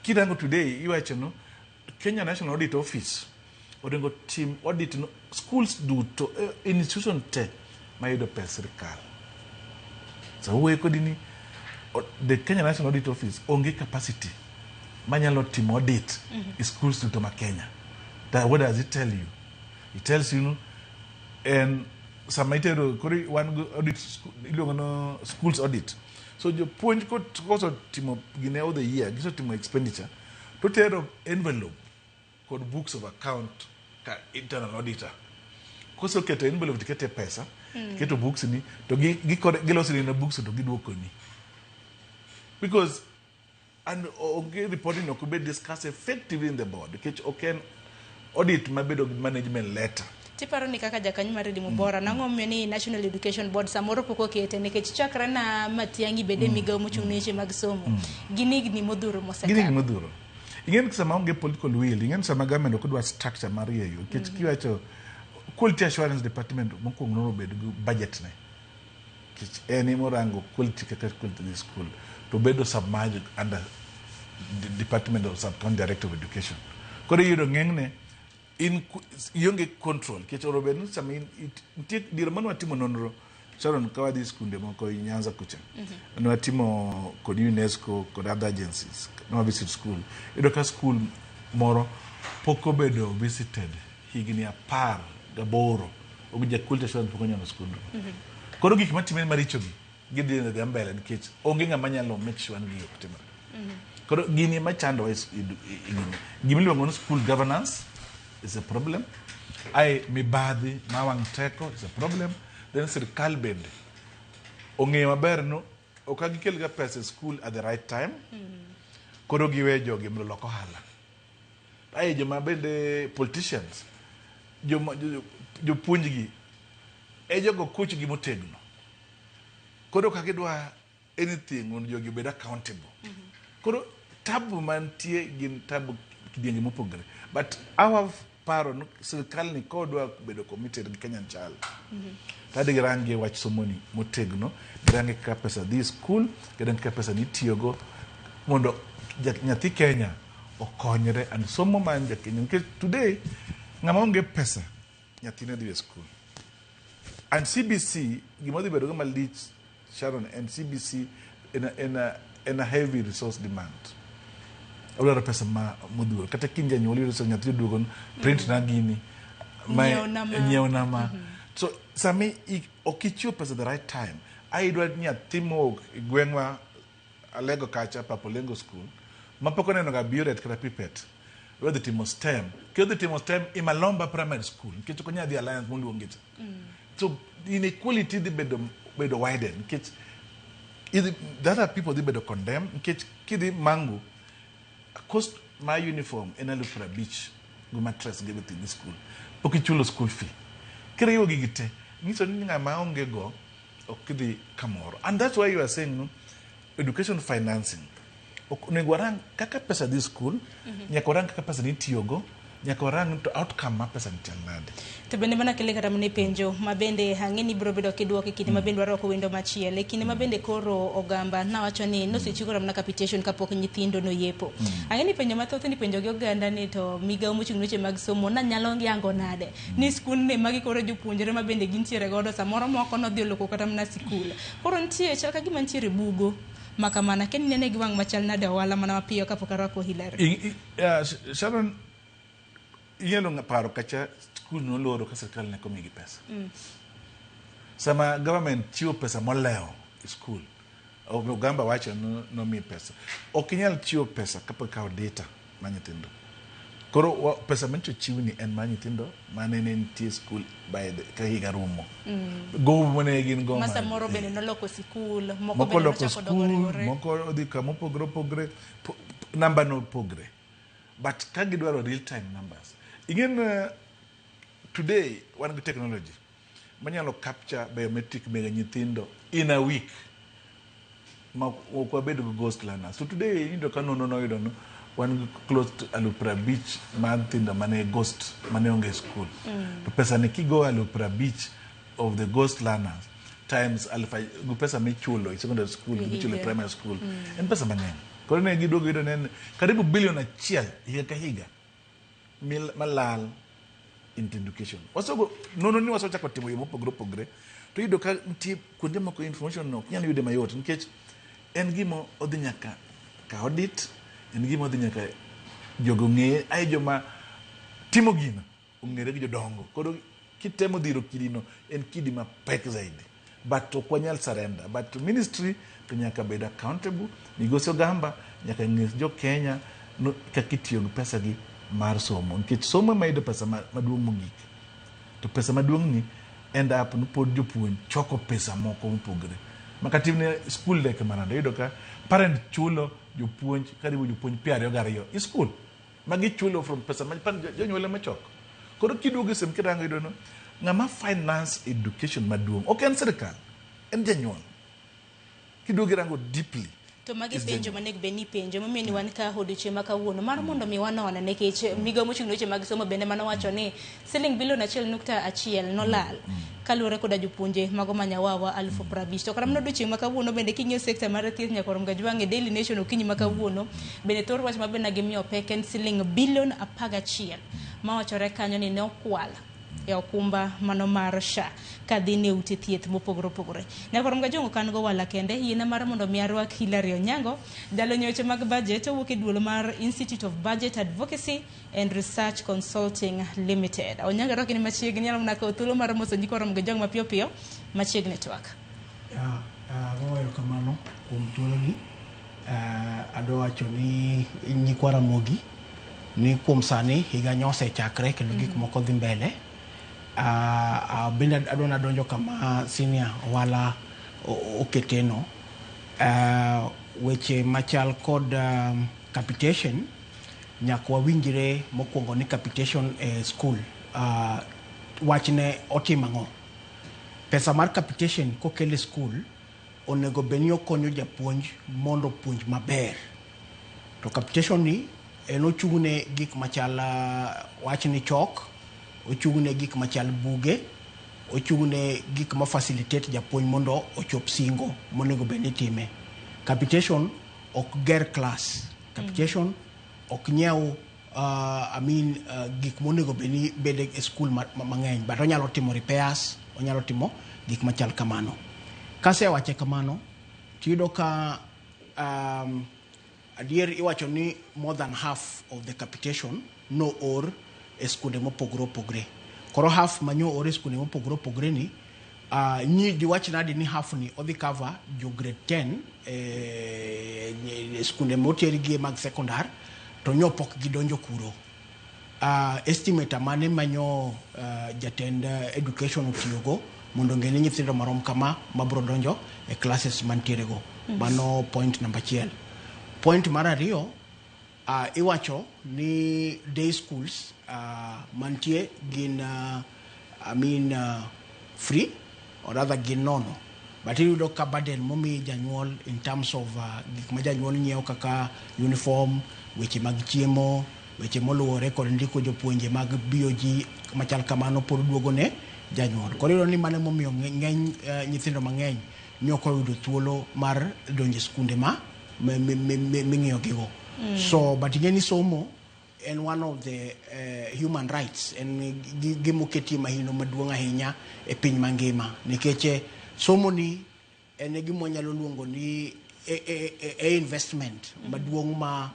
kirango today iwacho no Kenya National Audit Office onego tim audit no schools duto, institution te mayudo pes sirikal. So wuoyo kodi ni the Kenya National Audit Office onge capacity manyalo timo audit e schools duto ma Kenya. That, what does it tell you? It tells you no, en sama itero koro wan go audit iluongo no schools audit. So jopuonj kosetimo gine all the year, gisetimo expenditure, to tero envelope kod books of account ka internal auditor. Koseketo envelope tikete pesa, keto books ni to giloso ni books to giduokoni. Because and onge reporting ok bed discussed effectively in the board nikech ok en audit mabedo gi management letter. Tiparo ni kaka jakanyo mar Elimu Bora, nang'o momiyo ni National Education Board samoro pok okete nikech chakre na Matiang'i bede migawo mochung' ne weche mag somo gin higni modhuro Gin mosekalo. modhuro. Ing'e ni sama onge political will, ing'e ni sama government ok dwa structure mar rieyo, nikech kiwacho quality assurance department mokwongo nono bed gi budget ne. Nikech en ema orango quality kaka quality dhi school to bedo submerged under the department of sub-county director of education. Koro iyudo ng'enyne in ionge control nikech oro bed ni sama in nitie diere mane watimo nonro Sharon ka wadhi skunde moko i Nyanza kucha ne watimo kod UNESCO kod other agencies ne wa visit school iyudo ka school moro pok obedo visited higni 18 ok ja quality assurance pok onyono skundno. Koro gik matimre maricho gi gidhi dhi mbele nikech onge ng'ama nyalo make sure ni gigi ok timre. Koro gini ema chandowa e gini. Gima iluongo ni school governance is a problem. Ae mibadhi ma wang' teko is a problem. Then sirikal bende ong'eyo maber no ok gikel ga pesa e school at the right time. Koro giwe jogi mondo olok ohala. Ae joma bende politicians, joma jopuonj gi e jogo kuchgi motegno. Koro ka gidwa anything mondo jogi obed accountable. Koro tabu mantie gin tabu kidienje mopogore. But our paro no sirikal ni kodwa bedo committed gi Kenyan child. Tadi girange wach somoni motegno, girange kaka pesa dhi e school, girange kaka pesa nitiyogo mondo nyathi Kenya okonyre and somo mar ja Kenya. Nikech today ng'ama onge pesa nyathine dhi e school. And CBC gima dhi bedo go malich Sharon and CBC en a heavy resource demand. Odwaro pesa ma modhuro. Kata kiny janyuol yudo nyathi oduogo print na gini. Nyiewna ma. Nyiewna ma. So sami ok ichiwo pesa the right time. Ai idwa nyathi mowuok e gweng'wa Alego kacha Papolengo school ma pok oneno ga burette kata pipette. Idwa dhi timo STEM. Kidhi timo STEM e Malomba Primary School nikech ok onyal dhi Alliance moluonge cha. So inequality dhi bedo widen nikech the other people dhi bedo condemned nikech kidhi Mangu cost mar uniform en 50,000 go mattress gi everything in school. Pok ichulo school fee. Kiriwo gigi te, nyiso ni ng'ama onge go ok dhi kamoro. And that's why you are saying no, education financing. Ok onego warang kaka pesa dhi school, nyaka warang kaka pesa nitiyogo, nyaka warang to outcome mar pesa ni chal nade. To bende mana kele kata mana e penjo ma bende ang'e ni biro bedo kidwoko e kinde ma bende warwako wendo machielo. E kinde ma bende koro ogamba nawacho ni nosechiw kata mana capitation kapok nyithindo noyepo. Ang'e ni penjo mathoth ni penjo gi oganda ni to migawo mochung' ne weche mag somo nanyalo yango nade ni skundni magi koro jopuonjre ma bende gintiere godo samoro moko nodhi oloko kata mana sikul. Koro nitie chal ka gima nitiere bugo ma kamano. Akia ni inene gi wang' machal nade ohala mana mapiyo kapok arwako Hilary. Sharon, inyalo paro kacha skul noloro ka sirikal ne ok omigi pesa. Sama government chiwo pesa molewo e skul, Ogamba wacho ni nomiyi pesa. Ok inyal chiwo pesa kapok ikawo data mar nyithindo. Koro pesa manyicho chiwni en mar nyithindo mane ne nitie skul by the, ka higa rumo. Gowi mane gin go Ma samoro bende noloko sikul, moko moko bende loko nochako dogo skul, riwore. moko odhi kama opogore opogore, namba no opogre. But ka gidwaro real time numbers. Ing'e ni today wan gi technology. manyalo capture biometric mege nyithindo in a week ma ok wabedo gi ghost learners. So today iyudo ka nonro noyudo no wan gi close to 50,000 mar nyithindo mane ghost, mane onge e school. To pesa ni kigo 50,000 of the ghost learners times aluf gi pesa michulo e secondary school gi michulo e Higa. primary school, en pesa mang'eny. Koro ne giduogo yudo ne en karibu 1 billion higa ka higa malal into education. Wasogo nonro ni wasechako timo yo mopogore opogore, to iyudo ka nitie kuonde moko information no ok nyal yude mayot, nikech en gima odhi nyaka ka audit, en gima odhi nyaka jogo ng'eye, ae joma timo gino ong'ere gi jodongo. Koro kitemo dhiro kidino, en kidi mapek zaidi, but ok wanyal surrender. But ministry to nyaka bed accountable. Migosi Ogamba nyaka nyis jo Kenya no, kaka itiyo gi pesa gi mar somo, nikech somo ema yudo pesa maduong' mogik, to pesa maduong' ni end up ni pod jopuonj choko pesa moko mopogre. Makata ne school lek Maranda, iyudo ka parent chulo jopuonj karibu jopuonj 22 i school magichulo from pesa ma jonyuol ema choko. Koro kiduogo e sem kirango, iyudo no ng'ama finance education maduong' ok en sirikal, en janyuol. Kiduogo irango deeply To magi is penjo janyuol. Manego bed ni ipenjo momiyo ni wan ka odiochieng' ma kawuono mar mondo mi wanon, nikech migawo mochung' ne weche mag somo bende manowacho ni siling 1.1 billion nolal kaluwore koda jopuonje mago manyawawa 50,000. To kata mana odiochieng' ma kawuono bende king'iyo sekta mar thieth, nyaka Gajwang' e Daily Nation okinyi ma kawuono bende thor wach ma bende gimiyo pek en siling 11 billion mawachore kanyo ni ne okwal e okumba mano mar SHA kadhi ne ute thieth mopogore opogore. Nyakorom Gajongo kan go wala kende yiena mar mondo mi arwak Hilary Onyango, jalony e weche mag budget owuok e duol mar Institute of Budget Advocacy and Research Consulting Limited. Onyango, arwaki ni machiegni, nyalo mana kawo thuolo mar moso nyikwa Ramogi Ojwang' mapiyo piyo machiegni twak. Agoyo erokamano kuom thuoloni. Adwa wacho ni nyikwa Ramogi ni kuom sani higa nyo osechakre kendo gik moko dhi mbele. Bende adwa nadonjo kama senior Owala oketeno. Weche machal kod capitation, nyaka wawinjre mokwongo ni capitation e school wachne otimo ang'o? Pesa mar capitation kokel e school onego bed ni okonyo japuonj mondo opuonj maber. To capitation ni en ochung' ne gik machal wach ni chok, ochung' ne gik machal buge, ochung' ne gik ma facilitate japuonj mondo ochop singo monego bed ni itime. Capitation ok ger class. Capitation ok nyiew I mean, gik monego bed ni bede e school mang'eny, but onyalo timo repairs, onyalo timo gik machal kamano. Kasewache kamano, tiyudo ka adier iwacho ni more than half of the capitation no or e skunde mopogore opogore. Koro half manyo or e skunde mopogore opogore ni nyi diwach nadi ni half ni odhi cover jo grade 10 e skunde motergie mag secondar to nyo pok gidonjo kuro. Estimate mane manyo jatend education otiyogo mondo ong'e ni nyithindo marom kama mabro donjo e classes mantiere go. Mano point number achiel. Point mar ariyo, iwacho ni day schools mantie gin I mean, free or rather gin nono, but iyudo ka burden momi janyuol in terms of gik ma janyuol nyiewo kaka uniform, weche mag chiemo, weche moluwore kod ndiko jopuonje mag BOG machal kamano pod duogo ne janyuol. Koro iyudo ni mano emomiyo ng'eny nyithindo mang'eny ne ok oyudo thuolo mar donjo e skunde ma ming'iyo gigo. So but ing'e ni somo en one of the human rights, en gimoketie mahino maduong' ahinya e piny mangima, nikech somo ni en e gima wanyalo luongo ni e investment maduong' ma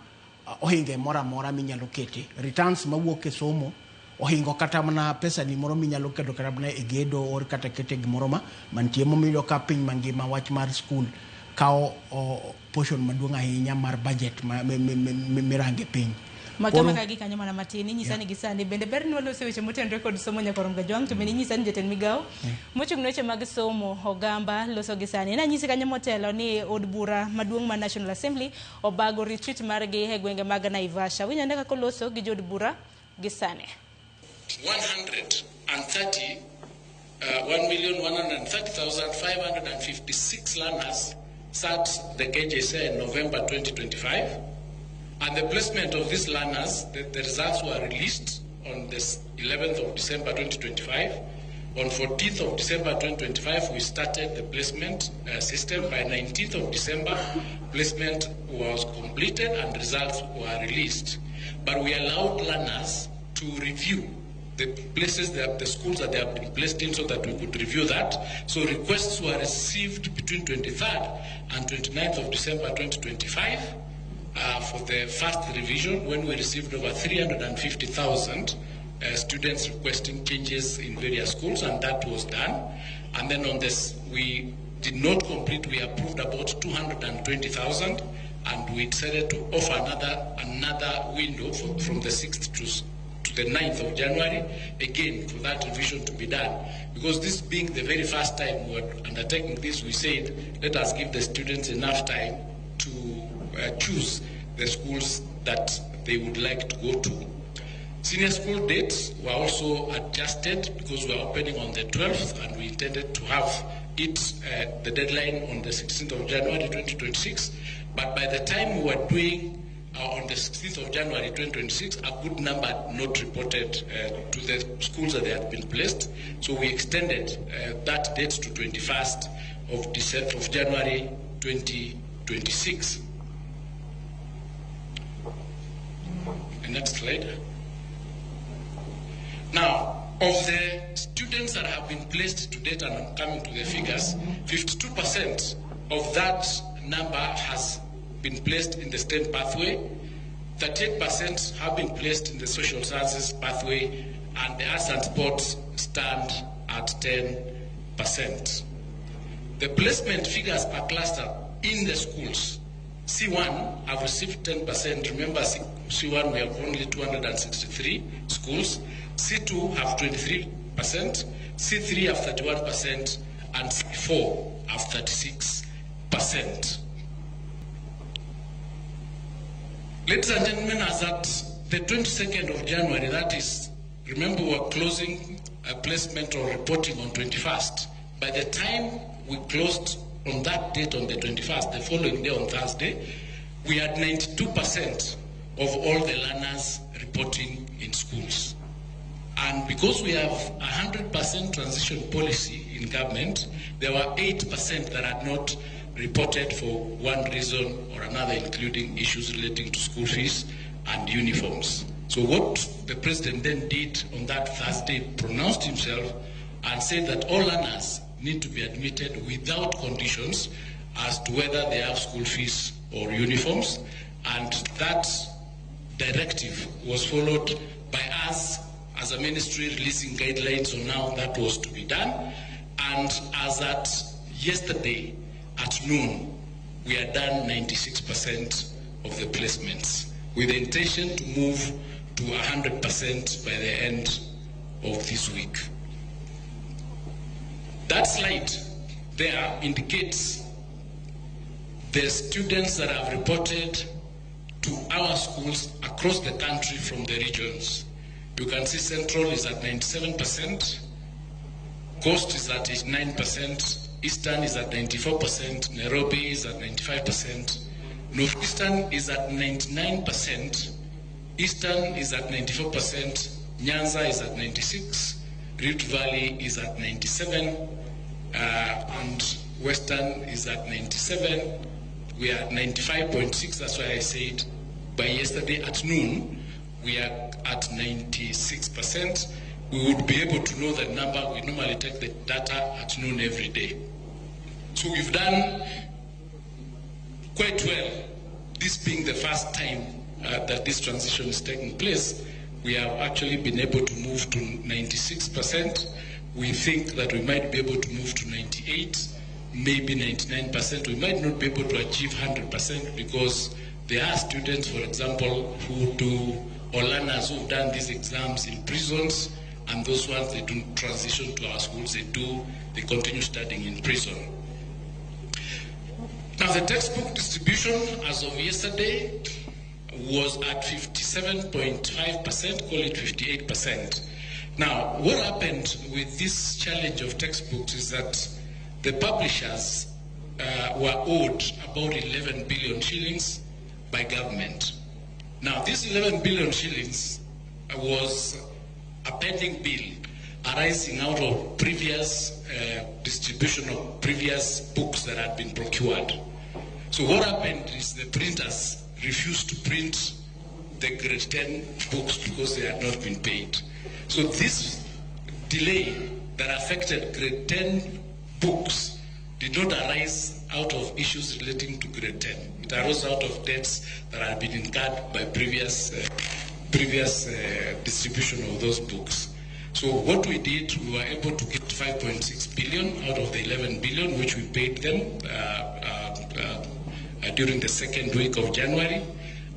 ohingo moro amora minyalo kete. Returns mawuok e somo ohingo kata mana pesa ni moro minyalo keto kata mana e gedo or kata kete gimoro ma mantie. Momiyo iyudo ka piny mangima wach mar school kawo portion maduong' ahinya mar budget mirange piny. Makama ka gi kanyo mana matin inyisa ni gisani bende ber ni waloso weche motenore kod somo nyakorom Gajwang', to bende inyisa ni jatend migawo mochung' ne weche mag somo Ogamba loso gi sani. Nanyisi kanyo motelo ni od bura maduong' mar National Assembly obago retreat margi e gwenge mag Naivasha. Winjo kaka oloso gi jood bura gi sani. 130 1 million. 1,130,556 learners sat the KJSEA in November 2025. And the placement of these learners, the results were released on the 11th of December 2025. On 14th of December 2025, we started the placement system. By 19th of December, placement was completed and results were released. But we allowed learners to review the places, that the schools that they have been placed in, so that we could review that. So requests were received between 23rd and 29th of December 2025 for the first revision, when we received over 350,000 students requesting changes in various schools, and that was done. And then on this, we did not complete. We approved about 220,000, and we decided to offer another window from the 6th to the 9th of January, again, for that revision to be done. Because this being the very first time we were undertaking this, we said, let us give the students enough time to choose the schools that they would like to go to. Senior school dates were also adjusted because we are opening on the 12th, and we intended to have it, the deadline on the 16th of January 2026. But by the time we were doing on the 16th of January 2026, a good number had not reported to the schools that they had been placed. So we extended that date to 21st of January 2026. The next slide. Now, of the students that have been placed to date, and I'm coming to the figures, 52% of that number has been placed in the STEM pathway, 38% have been placed in the social sciences pathway, and the arts and sports stand at 10%. The placement figures per cluster in the schools, C1 have received 10%. Remember, C1 we have only 263 schools. C2 have 23%, C3 have 31%, and C4 have 36%. Ladies and gentlemen, as at the 22nd of January, that is, remember we were closing a placement or reporting on 21st. By the time we closed on that date on the 21st, the following day on Thursday, we had 92% of all the learners reporting in schools. And because we have 100% transition policy in government, there were 8% that had not reported for one reason or another, including issues relating to school fees and uniforms. So what the president then did on that Thursday, pronounced himself and said that all learners need to be admitted without conditions as to whether they have school fees or uniforms. And that directive was followed by us as a ministry releasing guidelines on how that was to be done. And as at yesterday at noon, we had done 96% of the placements, with the intention to move to 100% by the end of this week. That slide there indicates the students that have reported to our schools across the country from the regions. You can see Central is at 97%, Coast is at 89%, Eastern is at 94%, Nairobi is at 95%, Northeastern is at 99%, Eastern is at 94%, Nyanza is at 96%, Rift Valley is at 97%, and Western is at 97%. We are at 95.6%, that's why I said by yesterday at noon, we are at 96%. We would be able to know the number. We normally take the data at noon every day. So we've done quite well. This being the first time that this transition is taking place, we have actually been able to move to 96%. We think that we might be able to move to 98, maybe 99%. We might not be able to achieve 100% because there are students, for example, who do, or learners who've done these exams in prisons, and those ones, they don't transition to our schools, they continue studying in prison. Now, the textbook distribution as of yesterday was at 57.5%, call it 58%. Now, what happened with this challenge of textbooks is that the publishers were owed about 11 billion shillings by government. Now, this 11 billion shillings was a pending bill arising out of previous distribution of previous books that had been procured. So what happened is the printers refused to print the grade 10 books because they had not been paid. So this delay that affected grade 10 books did not arise out of issues relating to grade 10. It arose out of debts that had been incurred by previous distribution of those books. So what we did, we were able to get 5.6 billion out of the 11 billion, which we paid them during the second week of January,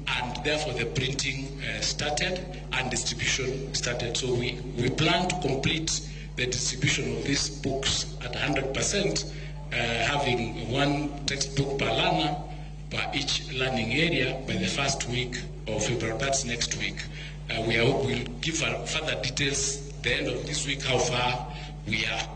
and therefore the printing started and distribution started. So we plan to complete the distribution of these books at 100%, having one textbook per learner per each learning area by the first week of February. That's next week. We'll give further details at the end of this week how far we are.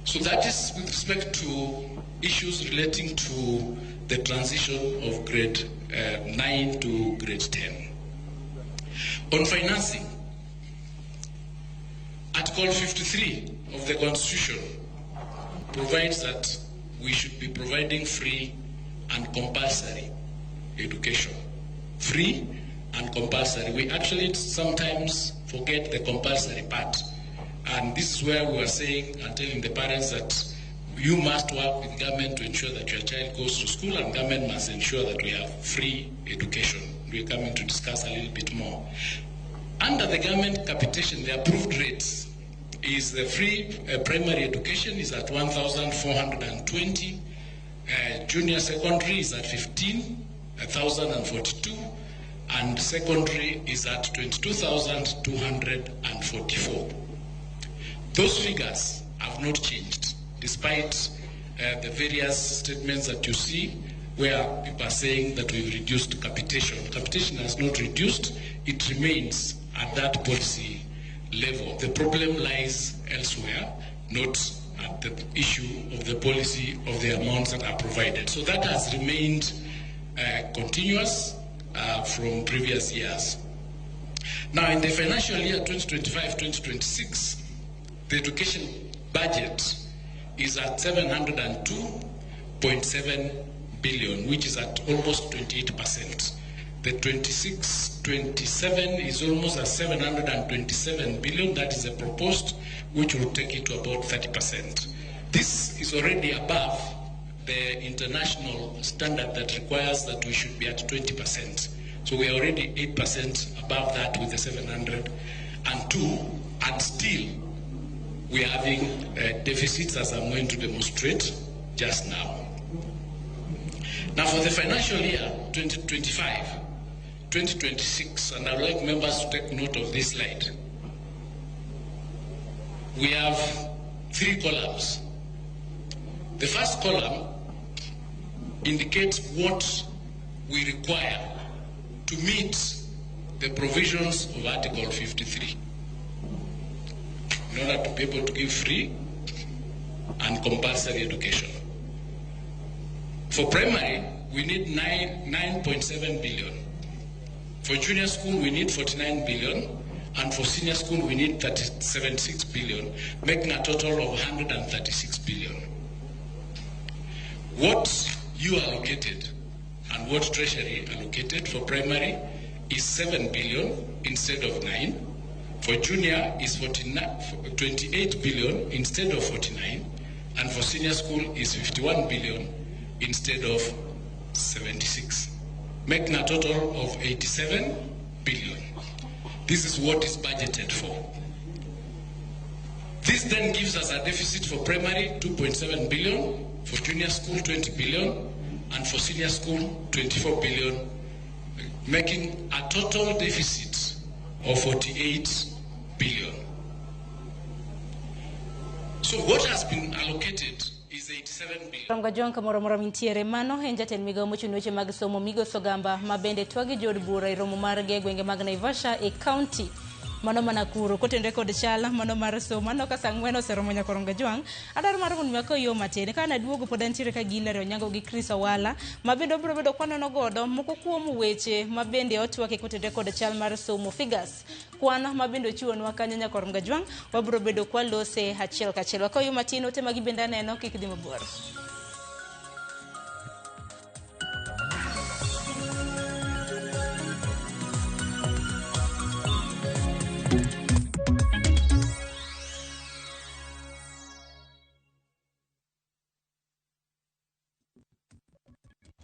So that is with respect to issues relating to the transition of grade 9 to grade 10. On financing, Article 53 of the Constitution provides that we should be providing free and compulsory education. Free and compulsory. We actually sometimes forget the compulsory part. And this is where we are saying and telling the parents that you must work with government to ensure that your child goes to school, and government must ensure that we have free education. We're coming to discuss a little bit more. Under the government capitation, the approved rates is the free primary education is at 1,420, junior secondary is at 15,042, and secondary is at 22,244. Those figures have not changed, despite the various statements that you see where people are saying that we've reduced capitation. Capitation has not reduced, it remains at that policy level. The problem lies elsewhere, not at the issue of the policy of the amounts that are provided. So that has remained continuous from previous years. Now, in the financial year 2025-2026, the education budget is at 702.7 billion, which is at almost 28%. The 26-27 is almost at 727 billion. That is a proposed, which will take it to about 30%. This is already above the international standard that requires that we should be at 20%. So we are already 8% above that with the 702, and still we are having deficits, as I'm going to demonstrate just now. Now, for the financial year 2025-2026, and I'd like members to take note of this slide, we have three columns. The first column indicates what we require to meet the provisions of Article 53 in order to be able to give free and compulsory education. For primary, we need 9.7 billion. For junior school, we need 49 billion. And for senior school, we need 76 billion, making a total of 136 billion. What you allocated and what Treasury allocated for primary is 7 billion instead of 9. For junior is 28 billion instead of 49. And for senior school is 51 billion instead of 76, making a total of 87 billion. This is what is budgeted for. This then gives us a deficit for primary 2.7 billion, for junior school 20 billion, and for senior school 24 billion, making a total deficit of 48 billion. So what has been allocated is 87 billion. Romga John kamoro moro mintiere mano en jatend migawo mochung' ne weche mag somo Migosi Ogamba ma bende twagi jood bura e romo margi e gwenge mag Naivasha e kaunti Mano mana kuro kotenre kod chal mano mar somo. Aneno ka saa 4 oseromo nyaka Gajwang'. Adwaro mar mondo mi akaw yo matin. Ka naduogo pod antiere ka gi Hilary Onyango gi Chris Owala ma bende wabiro bedo kwanono godo moko kuom weche ma bende otwaki kotenre kod chal mar somo figures. Kwan ma bende ochiwonwa kanyo nyaka Gajwang' wabiro bedo kwalose achiel kachiel. Wakaw yo matin ote magi bende aneno kik dhi mabor.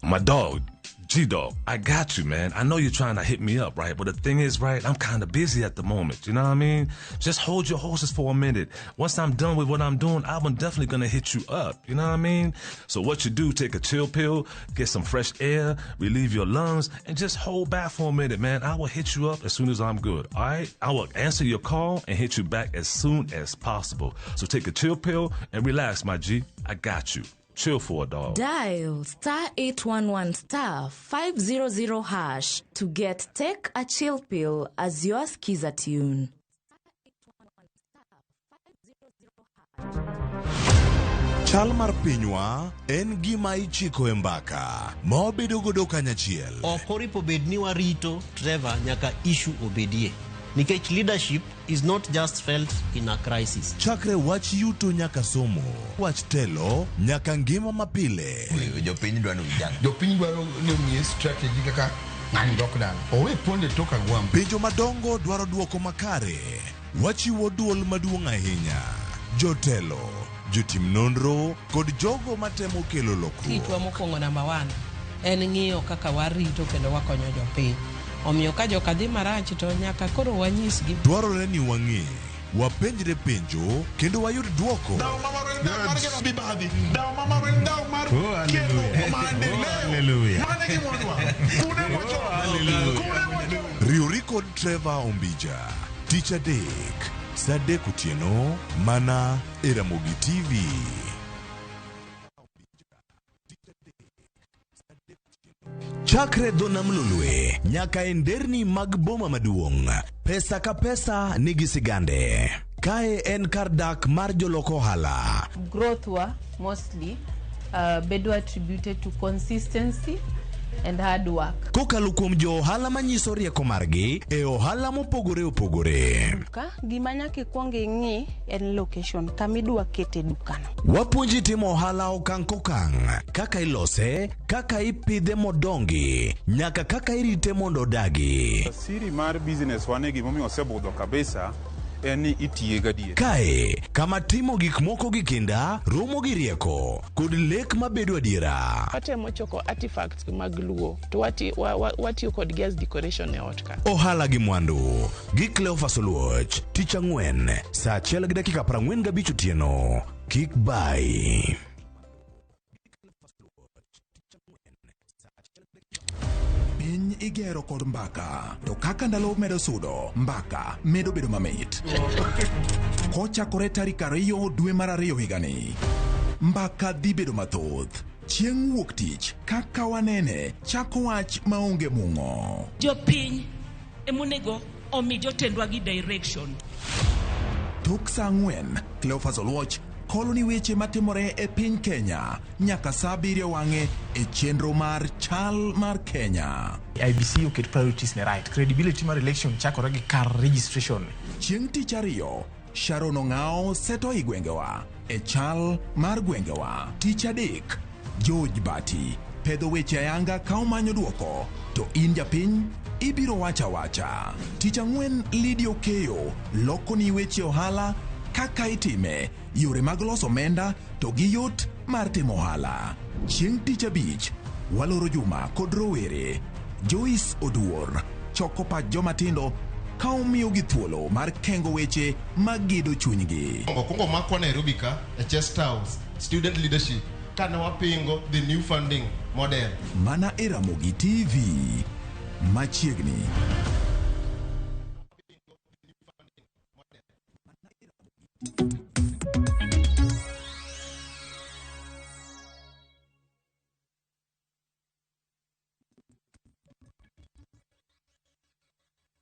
My dog, G Dog, I got you, man. I know you're trying to hit me up, right? But the thing is, right, I'm kind of busy at the moment. You know what I mean? Just hold your horses for a minute. Once I'm done with what I'm doing, I'm definitely going to hit you up. You know what I mean? So what you do, take a chill pill, get some fresh air, relieve your lungs, and just hold back for a minute, man. I will hit you up as soon as I'm good, all right? I will answer your call and hit you back as soon as possible. So take a chill pill and relax, my G. I got you. Chill for a dog. Dial star 811 star 500 hash to get Take a Chill Pill as your skiza tune. Chal mar pinywa en gima ichiko e mbaka ma wabedo godo kanyachiel. Ok oripo bed ni warito Trevor nyaka issue obedie. Nikech leadership is not just felt in a crisis. Chakre wach yuto nyaka somo, wach telo nyaka ngima mapile. Jopiny dwaro vijana. Jopiny dwaro ni omiye strategy kaka ng'ani dok dala. Owe ponde tok agwambo. Penjo madongo dwaro duoko makare. Wachiwo duol maduong' ahinya. Jotelo, jotim nonro kod jogo matemo kelo lokruok. Tijwa mokwongo namba 1 en ng'iyo kaka warito kendo wakonyo jopiny. Omiyo ka joka dhi marach to nyaka koro wanyisgi. Dwarore ni wang'e, wapenjre penjo kendo wayud duoko. Riwri kod Trevor Ombija, tich adek, saa 3 otieno, mana e Ramogi TV. Chakre dho nam Lolwe nyaka e nderni mag boma maduong', pesa ka pesa nigi sigande. Kae en kar dak mar jolok ohala. Growth wa mostly bedo attributed to consistency and hard work. Kokalo kuom jo ohala manyiso rieko margi e ohala mopogore opogore. Duka, gima nyaka ikwong ing'i en location kama idwa kete dukano. Wapuonji timo ohala okang' kokang', kaka ilose, kaka ipidhe modongi, nyaka kaka irite mondo odagi. Siri mar business wane gimomiyo osebudho kabisa en ni itiye gadier. Kae, kama timo gik moko gi kinda, romo gi rieko, kod lek mabedo adiera. Watemo choko artifacts mag Luo to watiyo kodgi as decoration e ot ka. Ohala gi mwandu, gi Cleophas Oluoch, tich ang'wen, saa 1:45 otieno. Kik bai. Piny igero kod mbaka, to kaka ndalo medo sudo, mbaka medo bedo mamit. Kochakore tarik 2 dwe mar 2 higani, mbaka dhi bedo mathoth. Chieng' wuok tich, kaka wanene, chako wach maonge mung'o. Jopiny emonego omi jotendwa gi direction. Tok saa 4, Cleophas Oluoch kolo ni weche matimore e piny Kenya nyaka saa 7 wang'e e chenro mar Chal mar Kenya. IBC oket priorities ne right. Credibility mar election chakore gi kar registration. Chieng' tich ariyo, Sharon Ong'ao seto i gwengewa e Chal mar gwengewa. Tich adek, George Bati pedho weche ayanga ka omanyo duoko, to in japiny ibiro wacha wacha. Tich ang'wen, Lydia Okeyo loko ni weche ohala kaka itime, yore mag loso omenda to gi yot mar timo ohala. Chieng' tich abich, waloro juma kod rowere. Joyce Oduor choko pach joma tindo ka omiyogi thuolo mar kengo weche magedo chunygi. Okwongo makwa Nairobi ka e Chest House student leadership kane wapingo the new funding model. Mana e Ramogi TV machiegni.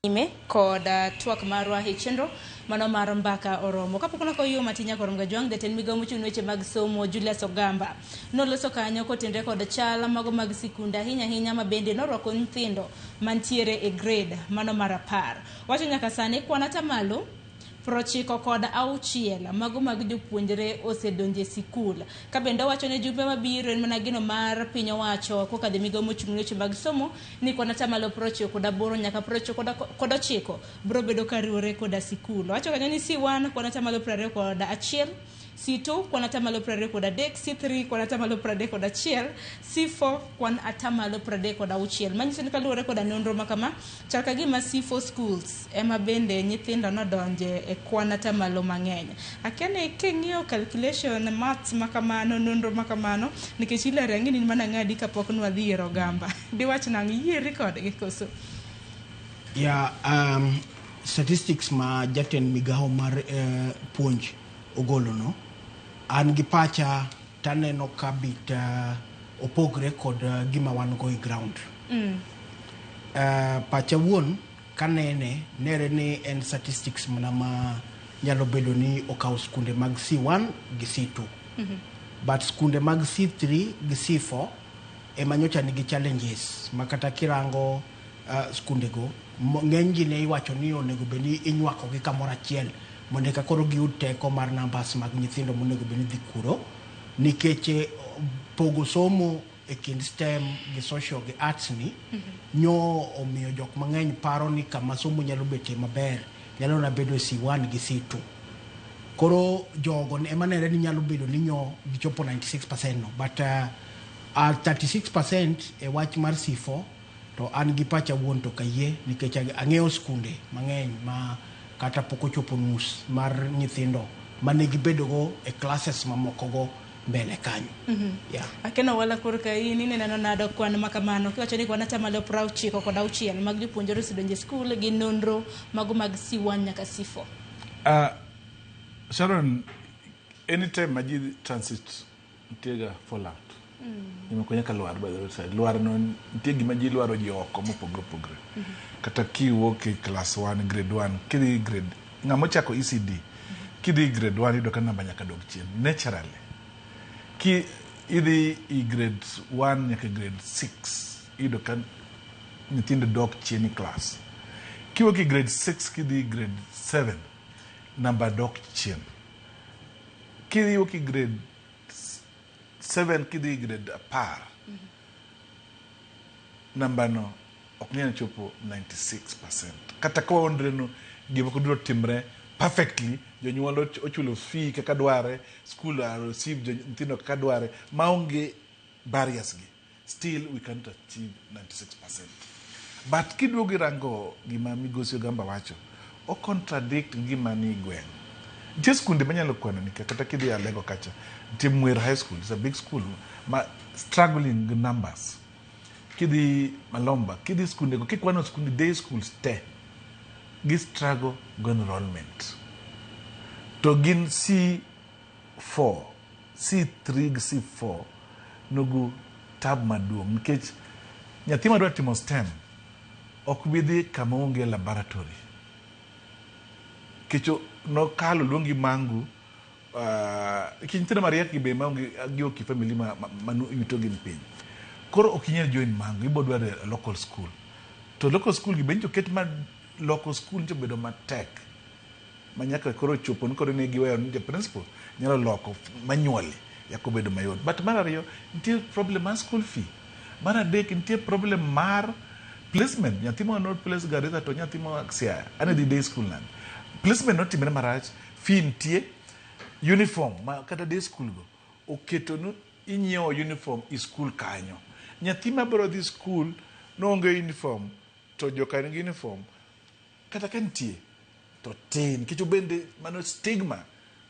Nyime kod twak marwa e chenro mano mar mbaka oromo. Kapok nokoyuo matin nyaka orom gajwang', jatend migawo mochung' ne weche mag somo Julius Ogamba noloso kanyo kotenre kod chal mago mag sikunde ahinya ahinya ma bende norwako nyithindo mantiere e grade mano mar 10. Wacho nyaka sani kwan atamalo 96 mago mag jopuonjre osedonjo e sikul. Ka bende owacho ni jumbe mabiro en mana geno mar piny owacho kokadho e migawo mochung' ne weche mag somo ni kwan atamalo 98 nyaka 99 biro bedo kariwore koda sikul. Owacho kanyo ni C1 kwan atamalo 21, C2 kwan atamalo 23, C3 kwan atamalo 31, C4 kwan atamalo 36. Manyiso ni kaluwore koda nonro ma kama, chal ka gima C4 schools ema bende nyithindo nodonje e kwan atamalo mang'eny. Akia ni king'iyo calculation maths ma kamano, nonro ma kamano, nikech ilero ang'e ni in mana ng'adi kapok nwadhi yiero Ogamba. Diwach nang'o, iyieri kodgi koso? Ya, statistics ma jatend migawo mar puonj ogolo no, an gi pacha taneno ka bit opogre kod gima wan go e ground. Pacha wuon kanene nere ni en statistics mana ma nyalo bedo ni okawo skunde mag C1 gi C2. But skunde mag C3 gi C4 ema nyocha nigi challenges ma kata kirango skundego ng'eny gi ne iwacho ni onego bed ni inywako gi kamoro achiel mondo eka koro giyud teko mar numbers mag nyithindo monego bed ni dhi kuro nikech pogo somo e kind STEM gi social gi arts ni nyo omiyo jok mang'eny paro ni kama somo nyalo betie maber nyalo na bedo e C1 gi C2. Koro jogo ema nere ni nyalo bedo ni nyo gichopo 96% no, but 36% e wach mar C4 to an gi pacha wuon to kayie nikech ang'eyo skunde mang'eny ma kata pok ochopo nus mar nyithindo mane gibedogo e classes mamokogo mbele kanyo. Yeah. Akeno wala korka in ineno nado kwan ma kamano kiwacho ni kwan atamalo 96 mag jopuonjre osedonjo e skul gi nonro mago mag C1 nyaka C4. Sharon, anytime ma ji transit nitie ga fallout. Gimoko nyaka lwar by the roadside. Lwar no nitie gima ji lwaro ji oko mopogore opogore. Kata kiwuok e class 1, grade 1, kidhi grade ng'ama ochako ECD, kidhi grade 1 iyudo ka namba nyaka dog chien naturally. Ki idhi i grade 1 nyaka grade 6 iyudo ka nyithindo dok chien e class. Kiwuok e grade 6 kidhi grade 7 namba dok chien. Kiwuok e grade 7 kidhi grade 10 namba no ok nyal chopo 96%. Kata ka wawuondre no gimoko duto timre perfectly, jonyuol ochulo fee kaka dware, school receive nyithindo kaka dware, maonge barriers gi, still we cannot achieve 96%. But kiduogo irango gima Migosi Ogamba wacho, o contradict gima ni gweng'. Nitie skunde manyalo kwano ni kata kidhi Alego kacha, nitie Mwer High School, it's a big school ma struggling gi numbers. Kidhi Malomba, kidhi skunde go, kikwano skunde day schools te, gi struggle go enrollment. To gin C4, C3 gi C4 nugu tab maduong' nikech nyathi madwa timo STEM ok bi dhi kama onge laboratory. Nikech nokalo luongi mangu nikech nyithindo mariek gi be maonge giwuok e family ma yuto gi ni piny. Koro ok inyal join mangu, ibo dwaro a local school. To local school gi be nyocha oket ma loko school nyocha obedo matek. Ma nyaka koro chopo ni koro ne giweyo ni ja principal nyalo loko manually yako bedo mayot. But mar ariyo, nitie problem mar school fee. Mar adek, nitie problem mar placement. Nyathi ma not place Garissa to nyathi ma Siaya. Ane dhi day school nade. Placement notimre marach, fee nitie, uniform ma kata day school go oketo ni inyiewo uniform i school kanyo. Nyathi ma biro dhi school noonge uniform to joka nigi uniform kata ka nitie to tin nikech obende mano stigma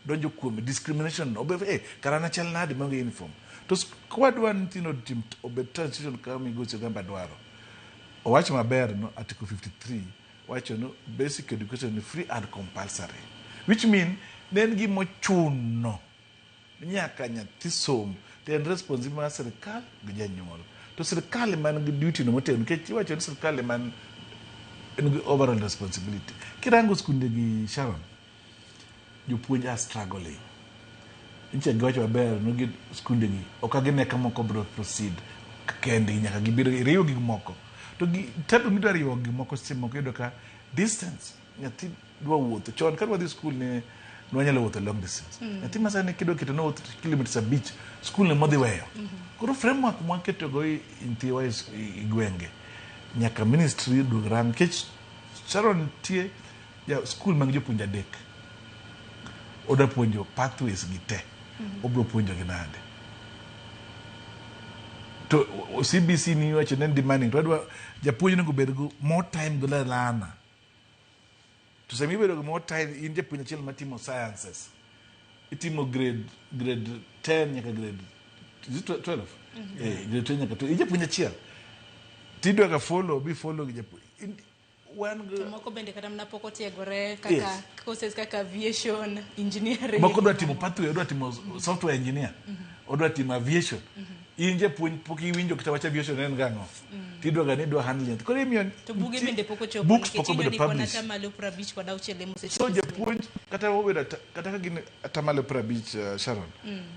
donjo kuome discrimination obe kara an achal nade maonge uniform to kwadwa ni nyithindo otim obed transition kaka migosi Ogamba dwaro owacho maber no article 53 wacho no basic education ni free and compulsory which mean ne en gima ochuno nyaka nyathi som to en responsibility mar sirikal gi janyuol to sirikal ema nigi duty no motegno nikech iwacho ni sirikal ema En gi overall responsibility. Kirango skunde gi Sharon, jopuonj are struggling. Nyicha giwacho maber no gi skunde gi ok gine ka moko biro proceed kendgi nyaka gibiro riwo gik moko. To gi tabu midwa riwo gik moko seche moko iyudo ka distance nyathi dwa wuotho chon ka dwa dhi skul ne nwanyalo wuotho long distance. Nyathi ma sani kidwa keto nowuoth kilometers 5 skul ne modhi weyo. Koro framework mwaketogo nyithiwa e gwenge nyaka ministry duog rang nikech Sharon nitie ja skul mag jopuonj 3 odwa puonjo pathways gi te obiro puonjo gi nade to CBC ni wacho ne demanding to adwa japuonj onego bed go more time gi learner to sama ibedo gi more time in japuonj achiel matimo sciences itimo grade 10 nyaka grade is it 12 grade 10 nyaka 12 in japuonj achiel tidwa ga follow bi follow gi japuonj wan to moko bende kata mana pok otiegore kaka courses kaka aviation engineering moko dwa timo pathway odwa timo software engineer odwa timo aviation in japuonj pok iwinjo kata wach aviation en gang'o tidwa ga ni idwa handle nyathi koro imiyo to buge bende pok ochopo books pok obedo published 56% mosechopo so japuonj kata obedo kata ka gin 50% Sharon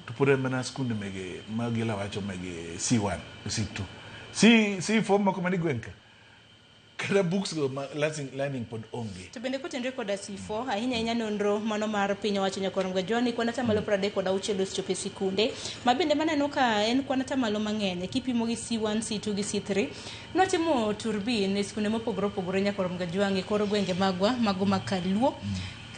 to pod en mana skunde mege magila wacho mege C1 C2 C4 moko mani gweng' ka kata books go ma learning pod onge. To bende kotenre koda C4 ahinya ahinya nonro mano mar piny owacho nyakwar Gajwani kwan 36% osechopo e sikunde ma bende maneno ka en kwan atamalo mang'eny kipimo gi C1 C2 gi C3 notimo turbin e sikunde mopogore opogore nyakwar Gajwang'e kor gwenge magwa mago mag Kaluo.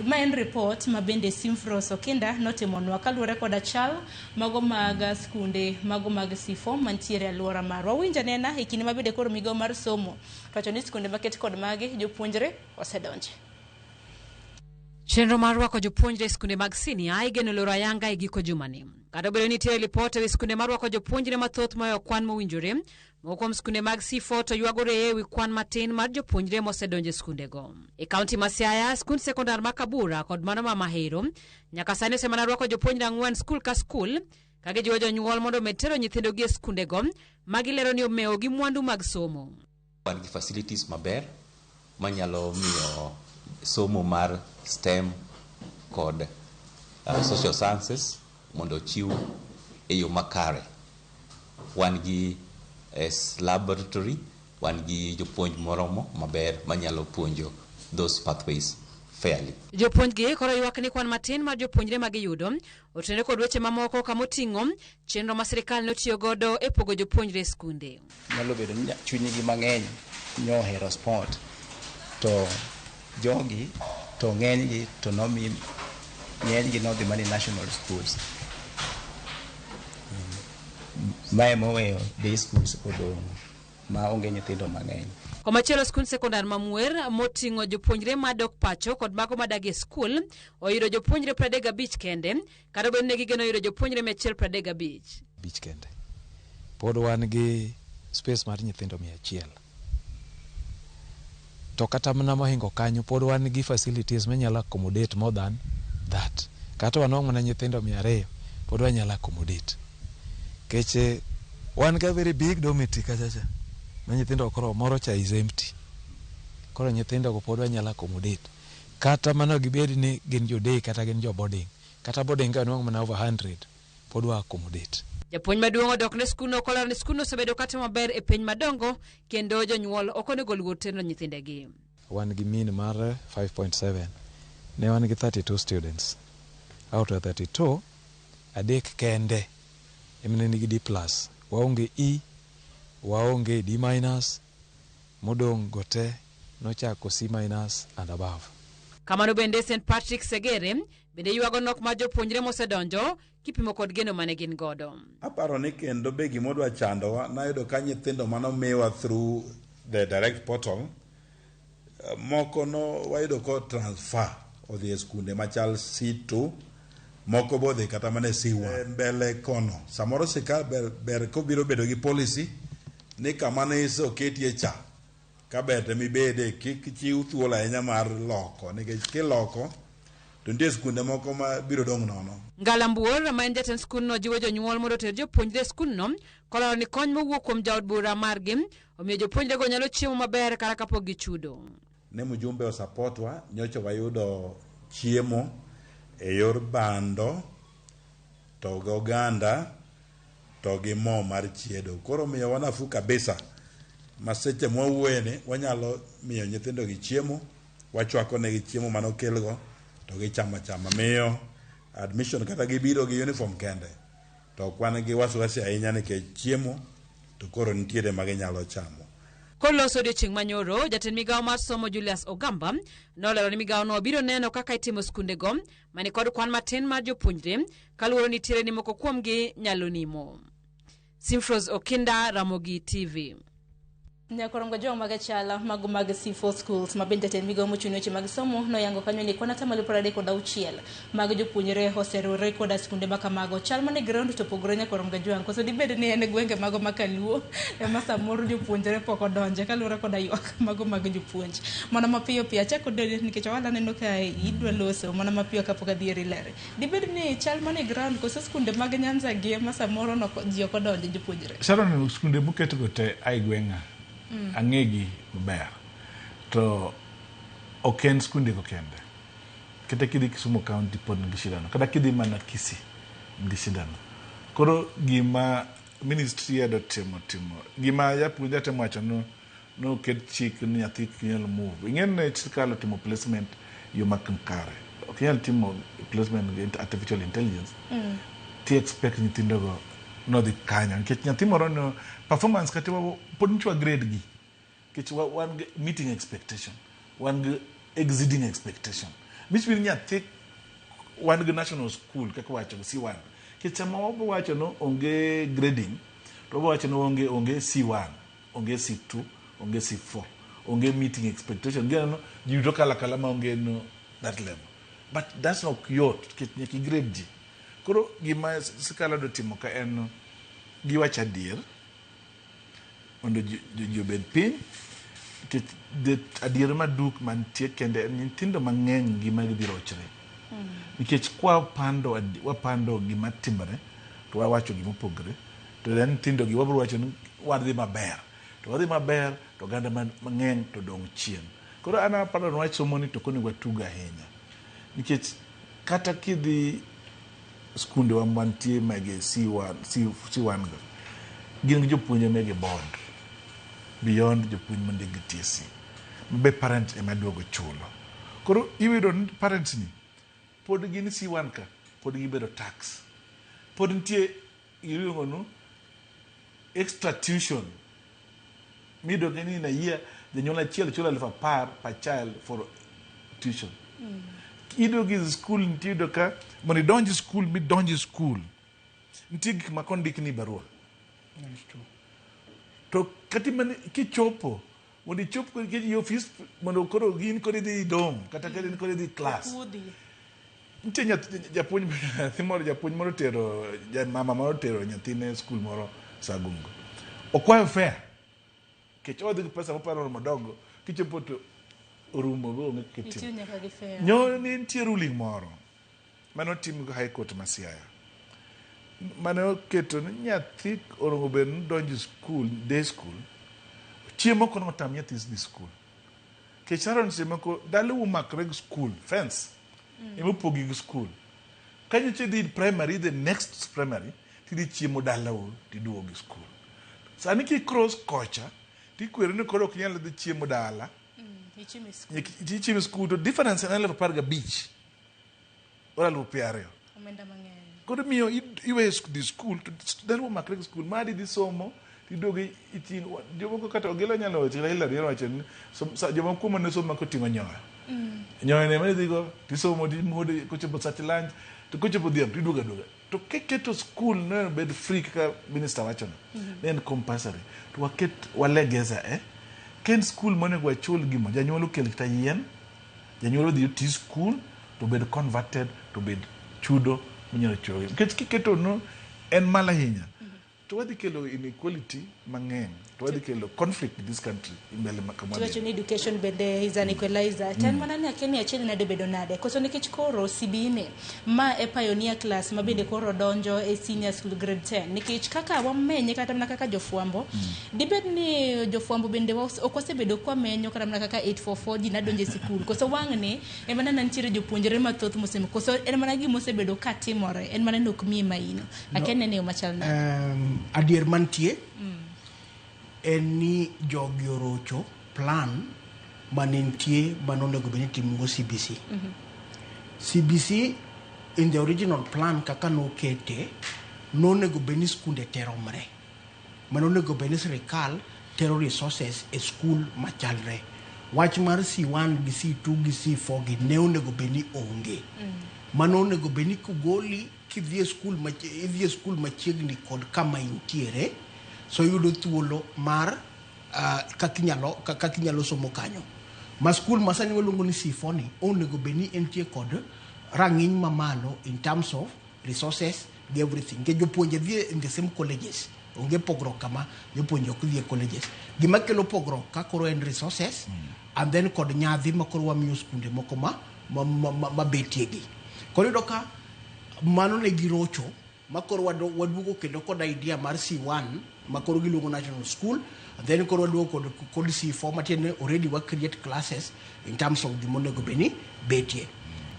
Ma en report ma bende Simfros Okinda notimonwa kaluwore koda chal mago mag skunde mago mag C4 mantiere alwora marwa. Winj anena e kinde ma bende koro migawo mar somo to wacho ni skunde maket kod magi jopuonjre osedonje. Chenro mar rwako jopuonjre e skunde mag sinia igeno loro ayanga e giko jumani. Kata obedo ni nitiere lipot ewi skunde marwako jopuonjre mathoth mohewo kwan mowinjore, moko kuom skunde mag C4 to ywagore ewi kwan matin mar jopuonjre mosedonjo e skundego. E kaunti ma Siaya, skund sekondar ma Kabura kod mano ma Mahero nyaka sani osemana rwako jopuonjre 4 skul ka skul, ka gijiwo jonyuol mondo omed tero nyithindogi e skundego ma gilero ni omewo gi mwandu mag somo. Wan gi facilities maber manyalo miyo somo mar STEM kod social sciences mondo ochiw e yo makare. Wan gi laboratory, wan gi jopuonj moromo maber manyalo puonjo those pathways fairly. Jopuonjgi koro ywak ni kwan matin mar jopuonjre ma giyudo otenore kod weche mamoko kamoting'o chenro ma sirikal notiyo godo e pogo jopuonjre e skunde. Nyalo bedo ni chunygi mang'eny nyohero sport to jogi to ng'enygi to nomi ng'enygi nodhi mana national schools. Mae moweyo day schools odong' ma onge nyithindo mang'eny. Komachielo skund sekondar ma Mwer moting'o jopuonjre madok pacho kod mago madak e skul oyudo jopuonjre 35 kende, kata obedo ni gigeno yudo jopuonjre 135. Bich kende. Pod wan gi space mar nyithindo 100. To kata mana mohingo kanyo pod wan gi facilities manyalo accommodate more than that. Kata wanwang'o mana nyithindo 200 pod wanyalo accommodate. Keche wan ga very big dormitory kachacha ma nyithindo koro moro cha is empty. Koro nyithindo go pod wanyalo accommodate. Kata mana gibed ni gin jo day kata gin jo boarding. Kata boarding ka wanwang'o mana over 100 pod wa accommodate. Japuonj maduong' odok ne skundno kolero ni skundno osebedo katimo maber e penj madongo kendo jonyuol ok onego oluor tero nyithindegi. Wan gi mean mar 5.7. Ne wan gi 32 students. Out of 32, 3 kende ema ne nigi D+. Waonge E, waonge D-, modong' go te nochako C- and above. Kamano bende St Patrick Segere bende ywago nok mar jopuonjre mosedonjo kipimo kod geno mane gin godo. Aparo ni kendo be gimodwa chandowa nayudo ka nyithindo manomiwa through the direct portal moko no wayudo ko transfer odhi e skunde machal C2 moko bodhi kata mana e C1 mbele kono samoro sirkal ber kobiro bedo gi policy ni kama ne oketie cha ka ber to mibede kik chiw thuolo ahinya mar loko nikech kiloko to nitie skunde moko ma biro dong' nono. Ngala Mbuor ma en jatend skundno jiwo jonyuol mondo oter jopuonjre e skundno kolero ni kony mowuok kuom jaod bura margi omiyo jopuonjrego nyalo chiemo maber kata kapok gichudo. ne mjumbe osapotwa nyocha wayudo chiemo e yor bando to gi oganda to gi mo mar chiedo. Koro miyowa nafuu kabisa ma seche mwawuoyeni wanyalo miyo nyithindo gi chiemo, wachwako negi chiemo manokelgo to gichamo achama. Miyo admission kata gibiro gi uniform kende to ok wan gi wasiwasi ahinya nikech chiemo to koro nitiere ma ginyalo chamo. Koloso odiochieng' manyoro, jatend migawo mar somo Julius Ogamba nolero ni migawono biro neno kaka itimo skundego mani kod kwan matin mar jopuonjre kaluwore ni nitiere ni moko kuomgi nyalo nimo. Simfros Okinda, Ramogi TV. Nyakorongo jogo mag achala mago mag C4 schools ma bende jatend migawo mochung' ne weche mag somo noyango kanyo ni kwan atamalo 36 mag jopuonjre oseriwore koda skunde ma kamago. Chal mane ground to opogore Nyakorongo Jwang', koso dibed ni en e gwenge mago ma Kaluo ema samoro jopuonjre pok odonje kaluwore koda ywak mago mag jopuonj. Mana mapiyo piyo achako dede nikech owada aneno ka idwa loso mana mapiyo kapok adhi e rilere. Dibed ni chal mane ground koso skunde mag Nyanza gi ema samoro ji ok odonje jopuonjre? Sharon, skunde moketgo te ai gweng'a ang'egi maber to ok en skundego kende. Kata kidhi Kisumu County pod nigi shida no, kata kidhi mana Kisii nigi shida no. Koro gima ministry edo timo timo gima japuonj atemo wacho no noket chik ni nyathi ok nyal move. Ing'e ni sirkal otimo placement yo mak kare. Ok inyal timo placement gi artificial intelligence ti expect nyithindogo nodhi kanyo nikech nyathi moro no performance kata pod nyicha wa grade gi nikech wan gi meeting expectation, wan gi exceeding expectation, which mean nyathi wan gi national school kaka wacho C1 nikech sama wabo wacho no onge grading to wabo wacho no onge C1, onge C2, onge C4, onge meeting expectation. Gineno ji duto kalo akala ma onge no that level, but that's not yot nikech nyaka i grade ji. Koro gima sirkal odwa timo ka en giwacho adier mondo ji obed piny nikech adier maduk mantie kende en nyithindo mang'eny ngima gi dhi rochre nikech kwa wapando gima timore to wawacho gima opogore to then nyithindo gi wabiro wacho ni wadhi maber to wadhi maber to oganda mang'eny to dong' chien. Koro an aparo ni wach somo ni to ok onego watug ahinya nikech kata kidhi skundewa mantie mege C1 C1 go gin gi jopuonje mege board beyond jopuonj mondik gi TSC be parents ema duogo chulo. Koro iyudo ni parents ni pod gin C1 ka pod gibedo tax, pod nitie iluongo nu extra tuition miyudo ni in a year janyuol achiel chulo 10,000 per child for tuition. Iyudo gi school nitie iyudo ka mondo idonj school midonj school nitie gik ma kondikni barua to kata mana kichopo mondo ichop e ofis mondo koro gin koro idhi idong kata ka in koro idhi class. Wuodhi. Nitie japuonj nyathi moro japuonj moro tero mama moro tero nyathine e skul moro Sagungo. Okwayo fare nikech odhi gi pesa moparo romo dogo kichopo to orumo go onge kaka Itiyo itimo. nyaka gi fare. Nyo ni nitie ruling moro mane otim go High Court ma Siaya mane oketo ni nyathi onego bed ni donjo e skul day school chiemo ok onego tam nyathi dhi skul. Nikech Sharon seche moko dalau omakre gi skul fence ema opogi gi skul. Ka nyocha idhi primary the next primary tidhi chiemo dalau tiduogo e skul. Sani ki cross kocha tikweri ni koro ok inyal dhi chiemo dala Ichiemo e skul. Ichiemo e skul to difference en 15,000 or 20,000. Omenda mang'eny. Koro miyo iweyo dhi skul to dalau omakre gi skul madi dhi somo tiduogo iting'o jomoko kata Ogila nyalo wacho Hillary nyalo wacho ni jomoko kuom ne somo koting'o nyoyo. Nyoyo ne ema idhigo tisomo timuodo kochopo sach lunch to kochopo odhiambo tiduogo aduoga. To kiketo skul ne bed free kaka minister wacho no ne en compulsory to waket walegeza ka en skul monego wachul gimo janyuol okel kata yien janyuol odhi oti skul to bed converted to bed chudo minyalo chulo nikech kiketo no en malo ahinya to wadhi kelo inequality mang'eny to To wadhi kelo conflict in this country mbele kama Tiwacho ni education bende is an equalizer. To en mana ni akia ni achiel nade bedo nade. Koso nikech koro CBE ni ma e pioneer class ma bende koro donjo e senior school grade 10. Nikech kaka wamenye kata mana kaka jofwambo, dibed ni jofwambo bende ok wasebedo kwamenyo kata mana kaka 844 ji nadonjo e sikul. Koso wang'ni ema nana nitiere jopuonjre mathoth mosemo. Koso en mana gima osebedo katimore. En mana ni ok miye maino. Akia nene yo machal nade. Adier mantie en ni jogi orocho plan mane nitie mane onego bed ni itimogo CBC. CBC in the original plan kaka nokete nonego bed ni skunde te romre. Mane onego bed ni sirikal tero resources e skul machalre. Wach mar C1 gi C2 gi C4 gi ne onego bed ni onge. Mano onego bed ni kogoli kidhi e skul idhi e skul machiegni kod kama intiere, so yudo thuolo mar kaka inyalo somo kanyo. Ma skul ma sani waluongo ni C4 ni onego bed ni entie kod rang'iny mamalo in terms of resources gi everything. Nikech jopuonje dhi in the same colleges. Onge pogruok kama jopuonje ok dhi e colleges. Gima kelo pogruok ka koro en resources and then kod nyadhi ma koro wamiyo skunde moko ma betie gi. Koro iyudo ka mano ne girocho ma koro waduogo kendo kod idea mar C1 ma koro giluongo national school, and then koro waduogo kod C4 matiende ni already wa create classes in terms of gima onego bed ni betie.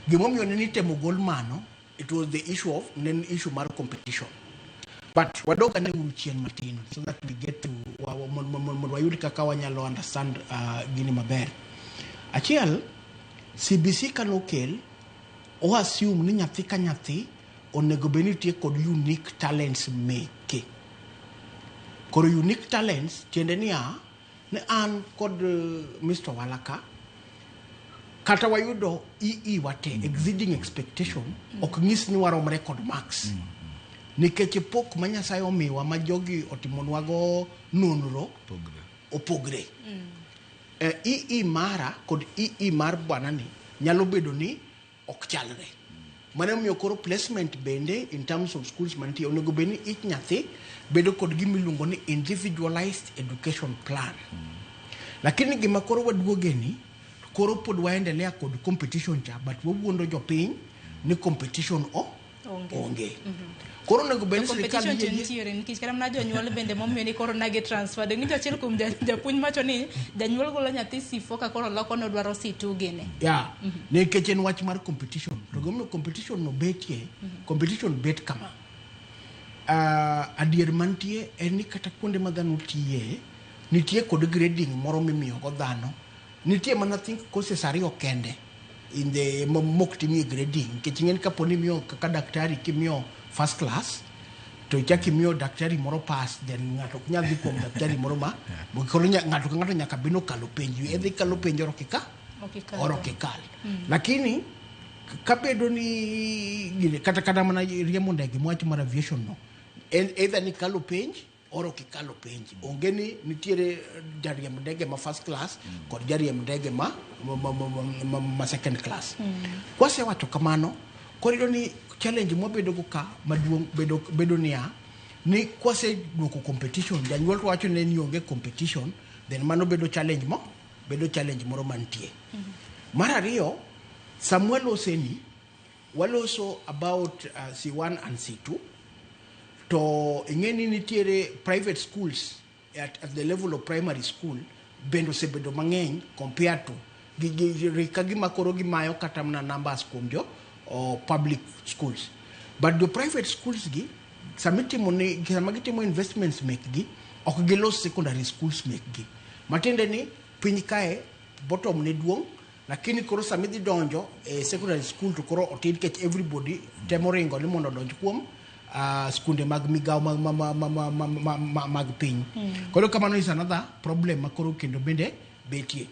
Gimomiyo ne nitemo gol mano, it was the issue of ne en issue mar competition. But wadog ane uru chien matin so that we get to mondo wayud kaka wanyalo understand gini maber. Achiel, CBC kanokel, o assume ni nyathi ka nyathi onego bed ni nitie kod unique talents meke. Koro unique talents tiende niya, ne an kod Mr. Walaka, kata wayudo EE wate, exceeding expectation, ok nyis ni waromre kod marks. Nikech pok ma Nyasaye omiwa ma jogi otimonwago nonro opogre. EE mara kod EE mar bwanani nyalo bedo ni ok chalre. Mano emomiyo koro placement bende in terms of schools mantie onego bed ni each nyathi bedo kod gima iluongo ni individualized education plan. Lakini gima koro waduoge ni koro pod waendelea kod competition cha, but wawuondo jopiny ni competition o Onge. onge. Koro onego bed ni sirikal Competition to yie nitiere nikech kata mana jonyuol bende momiyo ni koro nagi transfer. Dong' nitie achiel kuom japuonj wacho ni janyuol golo nyathi C4 ka koro loko ni odwaro C2 gini. Ya, nikech en wach mar competition. To gimomiyo competition no betie, competition bet kama. Adier mantie en ni kata kuonde ma dhano tiye, nitie kod grading moro mimiyo go dhano. Nitie mana think courses ariyo kende in the mok timie grading. Nikech ing'eni kapo ni imiyo kaka daktari kimiyo first class, to ichak imiyo daktari moro pass, then ng'ato ok nyal dhi kuom daktari moro ma koro ng'ato ka ng'ato nyaka bed ni okalo penj. Idhi kalo penj oro kika Ok ikal. oro kikal. Lakini kabedo ni gine, kata mana riembo ndege mwach mar aviation no, en either ni kalo penj or ok ikalo penj. Onge ni nitiere jariemb ndege ma first class kod jariemb ndege ma second class. Kwasewacho kamano, koro iyudo ni challenge mwabedo go ka maduong' bedo niya ni kwaseduoko competition, janyuol to wacho ne ni onge competition, then mano bedo challenge mo bedo challenge moro mantie. Mar ariyo, sama waloseni, waloso about C1 and C2, to ing'e ni nitiere private schools at the level of primary school bende osebedo mang'eny compared to ka gima koro gimayo kata mana numbers kuom jo public schools. But the private schools gi sama itimo ni sama gitimo investments mekgi, ok gilos secondary schools mekgi. Matiende ni piny kae bottom ne duong', lakini koro sama idhi donjo e secondary school to koro otin nikech everybody temo ringo ni mondo odonj kuom skunde mag migawo mag piny. Koro kamano is another problem ma koro kendo bende betie.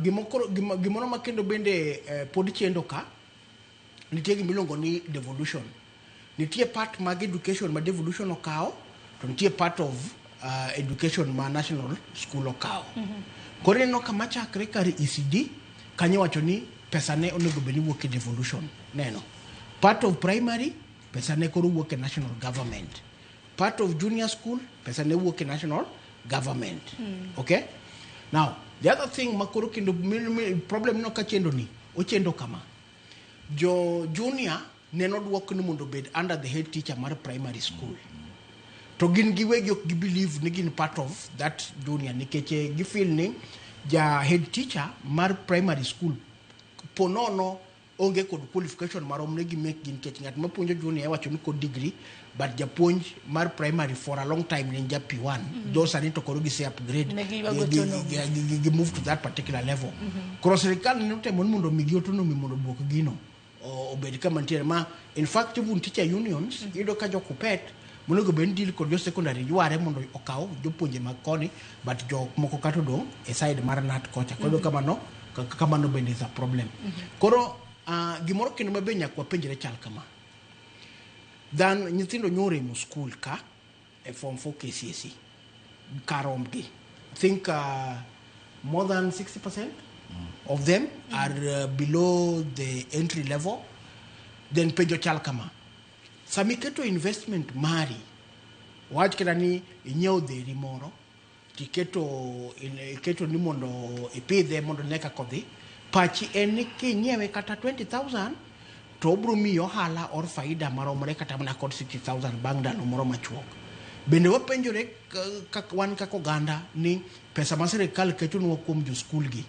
Gimoro ma kendo bende pod chendo ka, nitie gima iluongo ni devolution. Nitie part mag education ma devolution okawo, to nitie part of education ma national school okawo. Koro ineno kama chakre kar ECD, kanyo iwacho ni pesa ne onego bed ni wuok e devolution. Neno. Part of primary, pesa ne koro wuok e national government. Part of junior school pesa ne wuok e national government. Okay? Now, the other thing makoro kendo problem no ka chendo ni, ochendo kama. Jo junior neno duok ni mondo obed under the head teacher mar primary school. To gin giwegi ok gi believe ni gin part of that junior nikech gi feel ni ja head teacher mar primary school ponono onge kod qualification maromre gi mekgi nikech ng'at mapuonjo junior iwacho ni kod degree, but japuonj mar primary for a long time ne en ja P1. Though sani to koro gise upgrade, Ne giywago autonomy. gi move to that particular level. Koro sirikal ne otemo ni mondo omigi autonomy mondo oduok gino obed kama nitiere ma in fact even teacher unions iyudo ka jo KUPPET monego bed ni deal kod jo secondary yware mondo okaw jopuonje mag koni, but jok moko kata odong' e side mar KNUT kocha. Koro kamano kamano bende is a problem. Koro gimoro kendo mabe nyaka wapenjre chal kama. Than nyithindo nyoremo school ka e form 4 KCSE karombgi. I think more than 60% of them are below the entry level. Then penjo chal kama. Sama iketo investment mari, wach kata ni inyiewo dheri moro, tiketo iketo ni mondo ipidhe mondo ne kaka odhi, pachi en ni kinyiewe kata 20,000 to obro miyi ohala or faida maromre kata mana kod 60,000 bang' ndalo moro machuok. Bende wapenjore wan kaka oganda ni pesa ma sirikal ketonwa kuom jo skul gi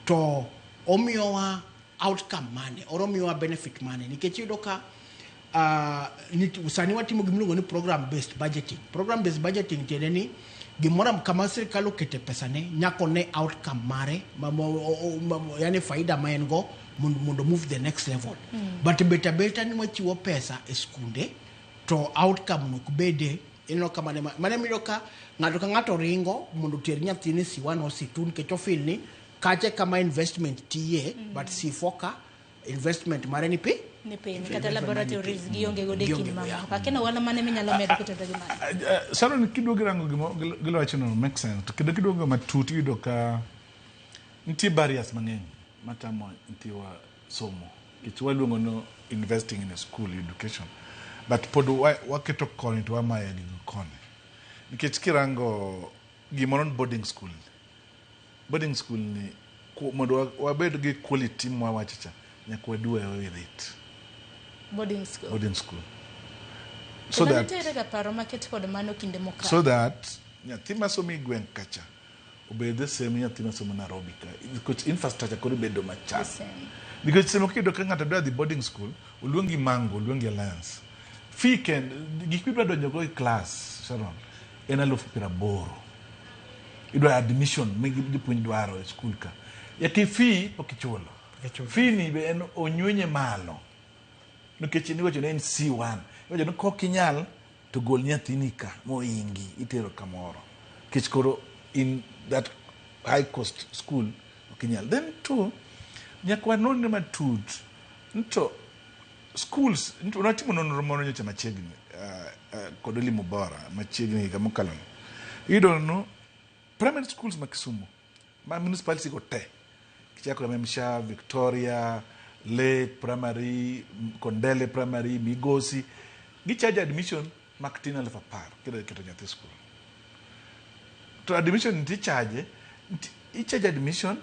to omiyowa outcome mane or omiyowa benefit mane, nikech iyudo ka sani watimo gimiluongo ni program based budgeting. Program based budgeting tiende ni gimoro kama sirikal okete pesane nyaka one outcome mare yani faida ma en go mondo move the next level. But beta beta ni wachiwo pesa e skunde to outcome no ok bede. Ineno ka mane miyudo ka ng'ato ka ng'ato ringo mondo oter nyathine C1 or C2 nikech ofeel ni kacha kama investment tiye, but C4 ka investment mare ni piny. Ni piny Investment kata mare ni laboratories piny. Gionge godo e Gionge kind go, mamoko. yeah. Akeno wala mane minyalo medo kotenore gi mano. Sharon, kiduogo irango gima giwachono make sense. To kendo kiduogo matut iyudo ka nitie barriers mang'eny matamo nyithiwa somo. Nikech waluongo no investing in a school education. But pod waketo koni to wamayo gigo koni. Nikech kirango gimoro ni boarding school. Boarding school ni mondo wabed gi quality mwawacho cha, nyaka wadu away with it. Boarding school. Boarding school. So Kendo that nitiere ga paro maket kod mano kinde mokalo. So that nyathi masomo e gweng' kacha obed the same nyathi masomo Nairobi ka. Nikech infrastructure koro bedo machal. The same. Nikech seche moko iyudo ka ng'ato dwa dhi boarding school, oluongi Mango, oluongi Alliance. Fee kend, gik midwa donjo go e class, Sharon, en 80,000. Idwa admission ma jopuonj dwaro e school ka. Yaki fee pok ichulo. Fee ni be en onywenye malo. Nikech iwacho ni en C1. Iwacho ni kok inyal to gol nyathini ka moingi itero kamoro. Nikech koro in that high cost school ok inyal. Then two, nyaka wanon matut to schools natimo nonro moro nyocha machiegni kod Elimu Bora machiegni higa mokalo ni. Iyudo no primary schools ma Kisumu ma municipality go te kichako Memsha, Victoria, Lake Primary, Kondele Primary, Migosi gicharge admission mak tin 10,000 kidwa keto nyathi school. To admission ticharge, icharge admission,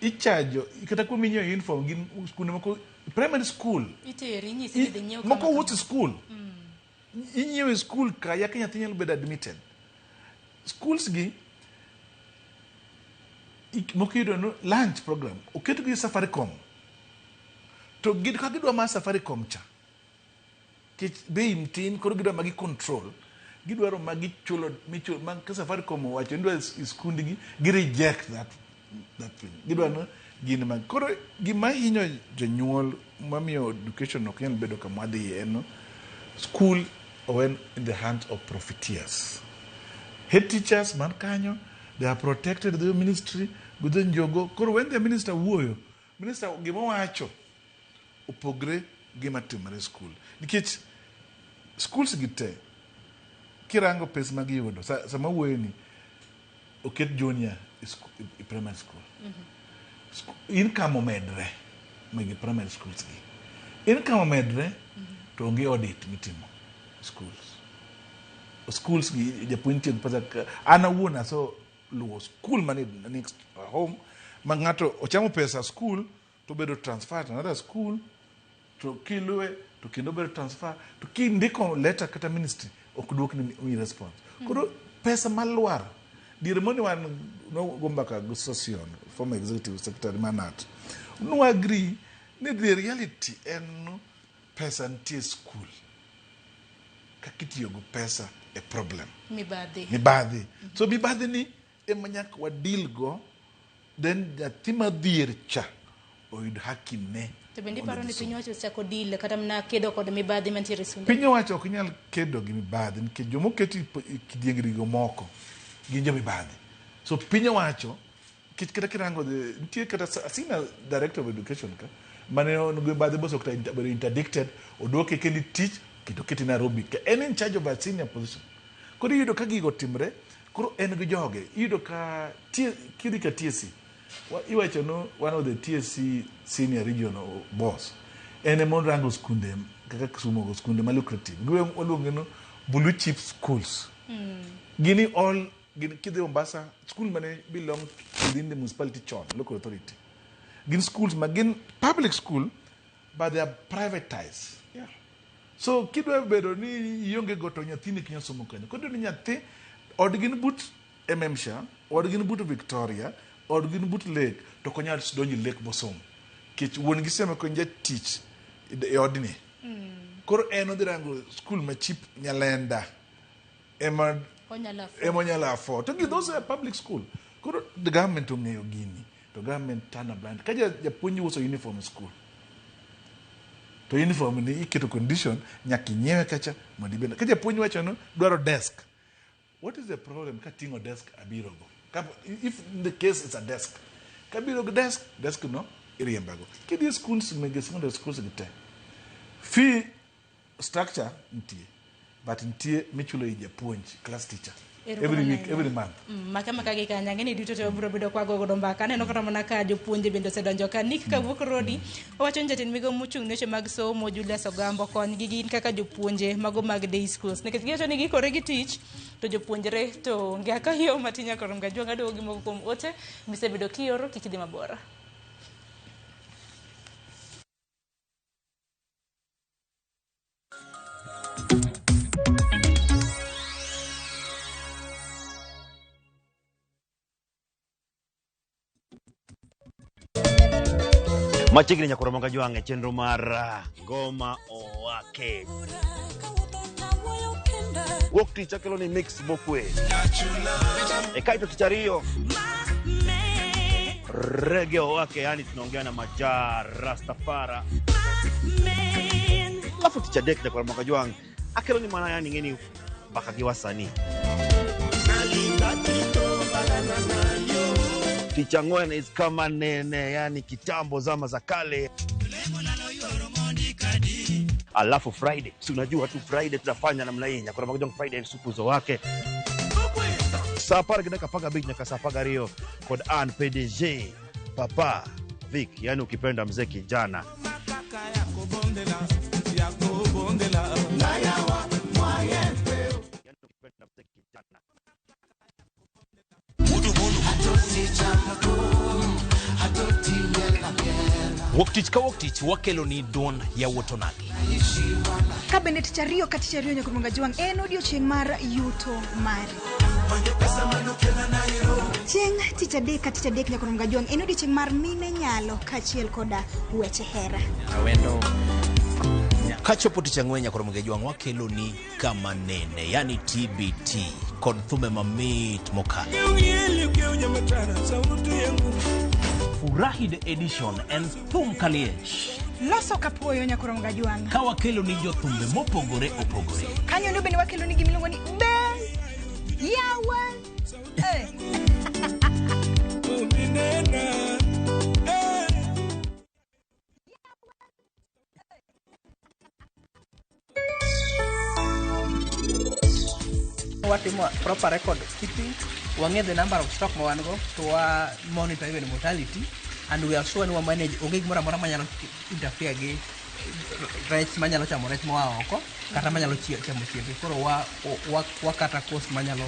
ichajo kata kuom inyiewo uniform gin skunde moko primary school Iteri inyisi ni dhi nyiew moko kama wuotho e school inyiewo e school ka yaka nyathi nyalo bedo admitted. Schools gi moko iyudo no lunch program oket gi Safaricom to gin ka gidwa mar Safaricom cha nikech bei matin koro gidwa magi control gidwaro magi chulo michulo ma ka Safaricom owacho ni dwa skundgi gi reject that thing gidwa no gin ma koro gima hinyo jonyuol mamiyo education ok nyal bedo kama wadhiye en no school owen in the hands of profiteers. Head teachers man kanyo, they are protected the ministry gudho njogo. Koro when the minister wuoyo, minister gima owacho opogre gima timore e school nikech schools gi te kirango pesa ma giyudo sama wuoyo ni oket junior e primary school. Income omedre magi primary schools gi income omedre to onge audit mitimo schools. Schools gi japuonj tiyo gi pesa an awuon aso luwo school mani next home ma ng'ato ochamo pesa school to bedo transfer to another school to kiluwe to kendo bedo transfer to kindiko letter kata ministry ok duok ni mi response. Koro pesa malwar diere moni wan nogo mbaka gi Sosion, former executive secretary mar KNUT, nwa agree ni the reality en pesa nitie school kaka itiyo gi pesa e problem. Mibadhi. Mibadhi. So mibadhi ni ema nyaka wadeal go, then nyathi madhier cha oyud haki ne. To bende iparo ni piny owacho osechako deal kata mana kedo kod mibadhi mantiere e skunde? Piny owacho ok nyal kedo gi mibadhi nikech joma oketi e kidiengrigo moko gin jo mibadhi. So piny owacho nikech kata kirango nitie kata senior director of education ka mane on gi mibadhi bose kata bedo interdicted, oduoke kendo tich kendo okete Nairobi ka en in charge of a senior position. Koro iyudo ka gigo timre, koro en gi joge. Iyudo ka kidhi ka TSC, iwacho ni one of the TSC senior regional boss en ema orango skunde kaka Kisumu go, skunde ma lucrative. Giwe waluongo ni blue chip schools. Gini all gin kidhi Mombasa, school mane belong within the municipality chon, local authority. Gin schools ma gin public school but they are privatized. So kidwa bedo ni ionge go to nyathini ok nyal somo kanyo. Koro ni nyathi odgi ni but MMSHA, odgi ni but Victoria, odgi ni but Lake, to ok onyal donjo e Lake bosom. Nikech wuon gi seme ko en jatich e odni. Koro en odhi rango school ma cheap Nyalenda ema Onyalo afford. ema onyalo afford. To gi those are public school. Koro the government ong'eyo gini to government turn a blind. Ka japuonj uso uniform e school, to uniform ni iketo condition nyaka inyiewe kacha mondo ibed. Ka japuonj wacho ni dwaro desk, what is the problem ka ting'o desk abiro go? Ka, if the case is a desk, kabiro gi desk, desk no iriembago. Kidhi e schools mege secondary schools gi te, fee structure nitie, but nitie michulo i japuonj, class teacher, every week, every month. Maka maka gi kanya ng'eni duto te wabiro bedo kwago godo mbaka. Aneno kata mana ka jopuonje bende osedonjo ka. Nick kawuok Rodi owacho ni jatend migawo mochung' ne weche mag somo Julius Ogamba konygi gin kaka jopuonje mago mag day schools nikech giwacho ni giikore gi tich to jopuonjre to onge. Akayo matin nyaka rom gajwang' aduogo gi moko kuom ote misebedo kioro kik idhi mabor. Machiegni nyaka romo gajwang' e chenro mar Ngoma Owake. Wuok tich akelo ni mix mokwe. E kaito tich ariyo Reggae Owake, yani tunaongea na Maja Rastafara. Alafu tich adek nyaka romo gajwang' akelo ni mana yani ng'eni mbaka gi wasanii. Tich ang'wen is kama nene, yani kitambo zama za kale. Alafu Friday, si unajua tu Friday tunafanya namna hii, nyakora magajong Friday supu zo wake. Saa apar gi dakika apar gabich nyaka saa apar gariyo kod an PDG Papa Vic, yani ukipenda mzee kijana. Wuok tich ka wuok tich wakelo ni duond yawuot onagi. Ka bende tich ariyo ka tich ariyo nyaka Ruonga Jwang' en odiochieng' mar yuto mari. Chieng' tich adek ka tich adek nyaka Ruonga Jwang' en odiochieng' mar mine nyalo kaachiel koda weche hera. Awendo. Kachopo tich ang'wen nyaka Ruonga Jwang' wakelo ni kama nene, yani TBT kod thumbe mamit mokalo. Furahi the edition en thum kaliech. Loso kapuoyo nyaka Ruonga Jwang'. Ka wakelo ni jothumbe mopogore opogore. Kanyo no bende wakelo ni gimiluongo ni be yawa. Watimo proper record keeping, wang'e the number of stock ma wan go, to wa monitor even mortality, and we are sure ni wa manage onge gimoro amora manyalo interfere gi rech manyalo chamo rech moa oko kata manyalo chamo chiembe. Koro wa, wa, wa kata cost manyalo.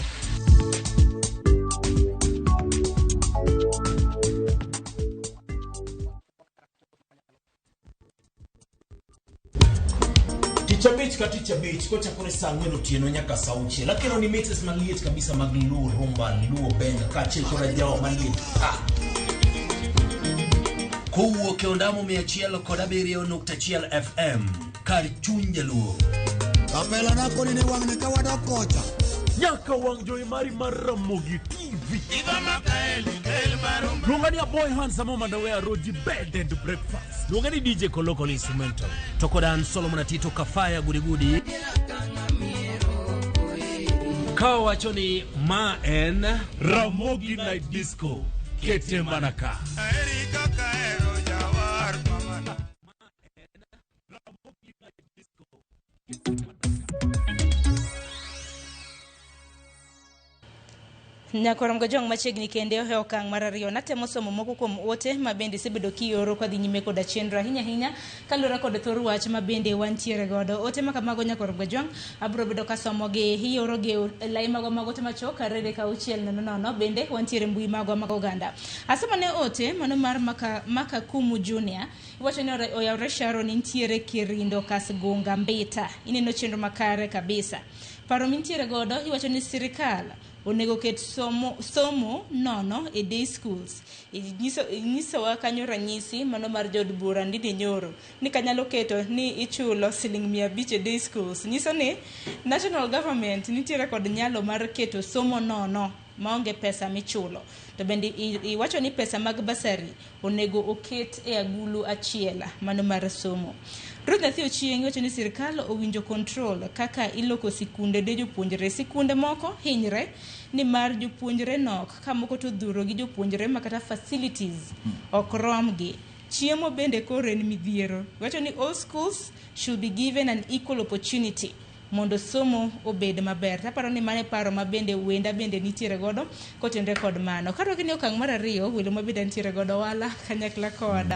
Tich abich ka tich abich kochakore saa ang'wen otieno nyaka saa auchiel akelo ni mixes maliet kabisa mag Luo Rumba, Luo Benga kaachiel kod ajawa maliet pa. Kowuok e ondamo 107.1 FM kar chuny jaluo. Kapela na koni ni wang'ni ka wadok kocha. Nyaka wang' jowi mari mar Ramogi TV. Luonga ni Aboy Handsome Mandawe Roji Bed and Breakfast. Luonga ni DJ Kolokol Instrumental. To kod an Solomon Atito Kafaya Gudigudi. Ka wacho ni ma en Ramogi Night Disco. Kete mana ka. Nyakwar Mgojong machiegni kende e okang' mar ariyo natemo somo moko kuom ote ma bende isebedo kioro kadhi nyime koda chenro ahinya ahinya kaluwore kod thor wach ma bende wantiere godo. Ote ma kamago Nyakwar Mgojong abiro bedo kasomogi ioro gi e lai magwa mag ote machuok 2 6 0 0 bende wantiere mbui magwa mag oganda. Asomo ne ote mano mar Maka Kumu Junior iwacho ni oyawre Sharon nitiere Kirindo Kasgunga Mbita. Ineno chenro makare kabisa. Paro mintiere godo iwacho ni sirikal onego ket somo nono e day schools. Inyisowa kanyo ranyisi mano mar jood bura Ndindi Nyoro ni kanyalo keto ni ichulo siling 500 e day schools. Nyiso ni national government nitiere kod nyalo mar keto somo nono maonge pesa michulo. To bende iwacho ni pesa mag basari onego oket e agulu achiel mano mar somo. Ruth Nyathi Ochieng' wacho ni sirikal owinjo control kaka iloko sikunde de jopuonjre. Sikunde moko hinyre ni mar jopuonjre nok ka moko to dhuro gi jopuonjre ma kata facilities ok romgi. Chiemo bende koro en midhiero. Wacho ni all schools should be given an equal opportunity mondo somo obed maber. Taparo ni mano e paro ma bende wenda bende nitiere godo kotenore kod mano. Kaluwore ni okang' mar ariyo welo ma bende nitiere godo wala kanyakla kod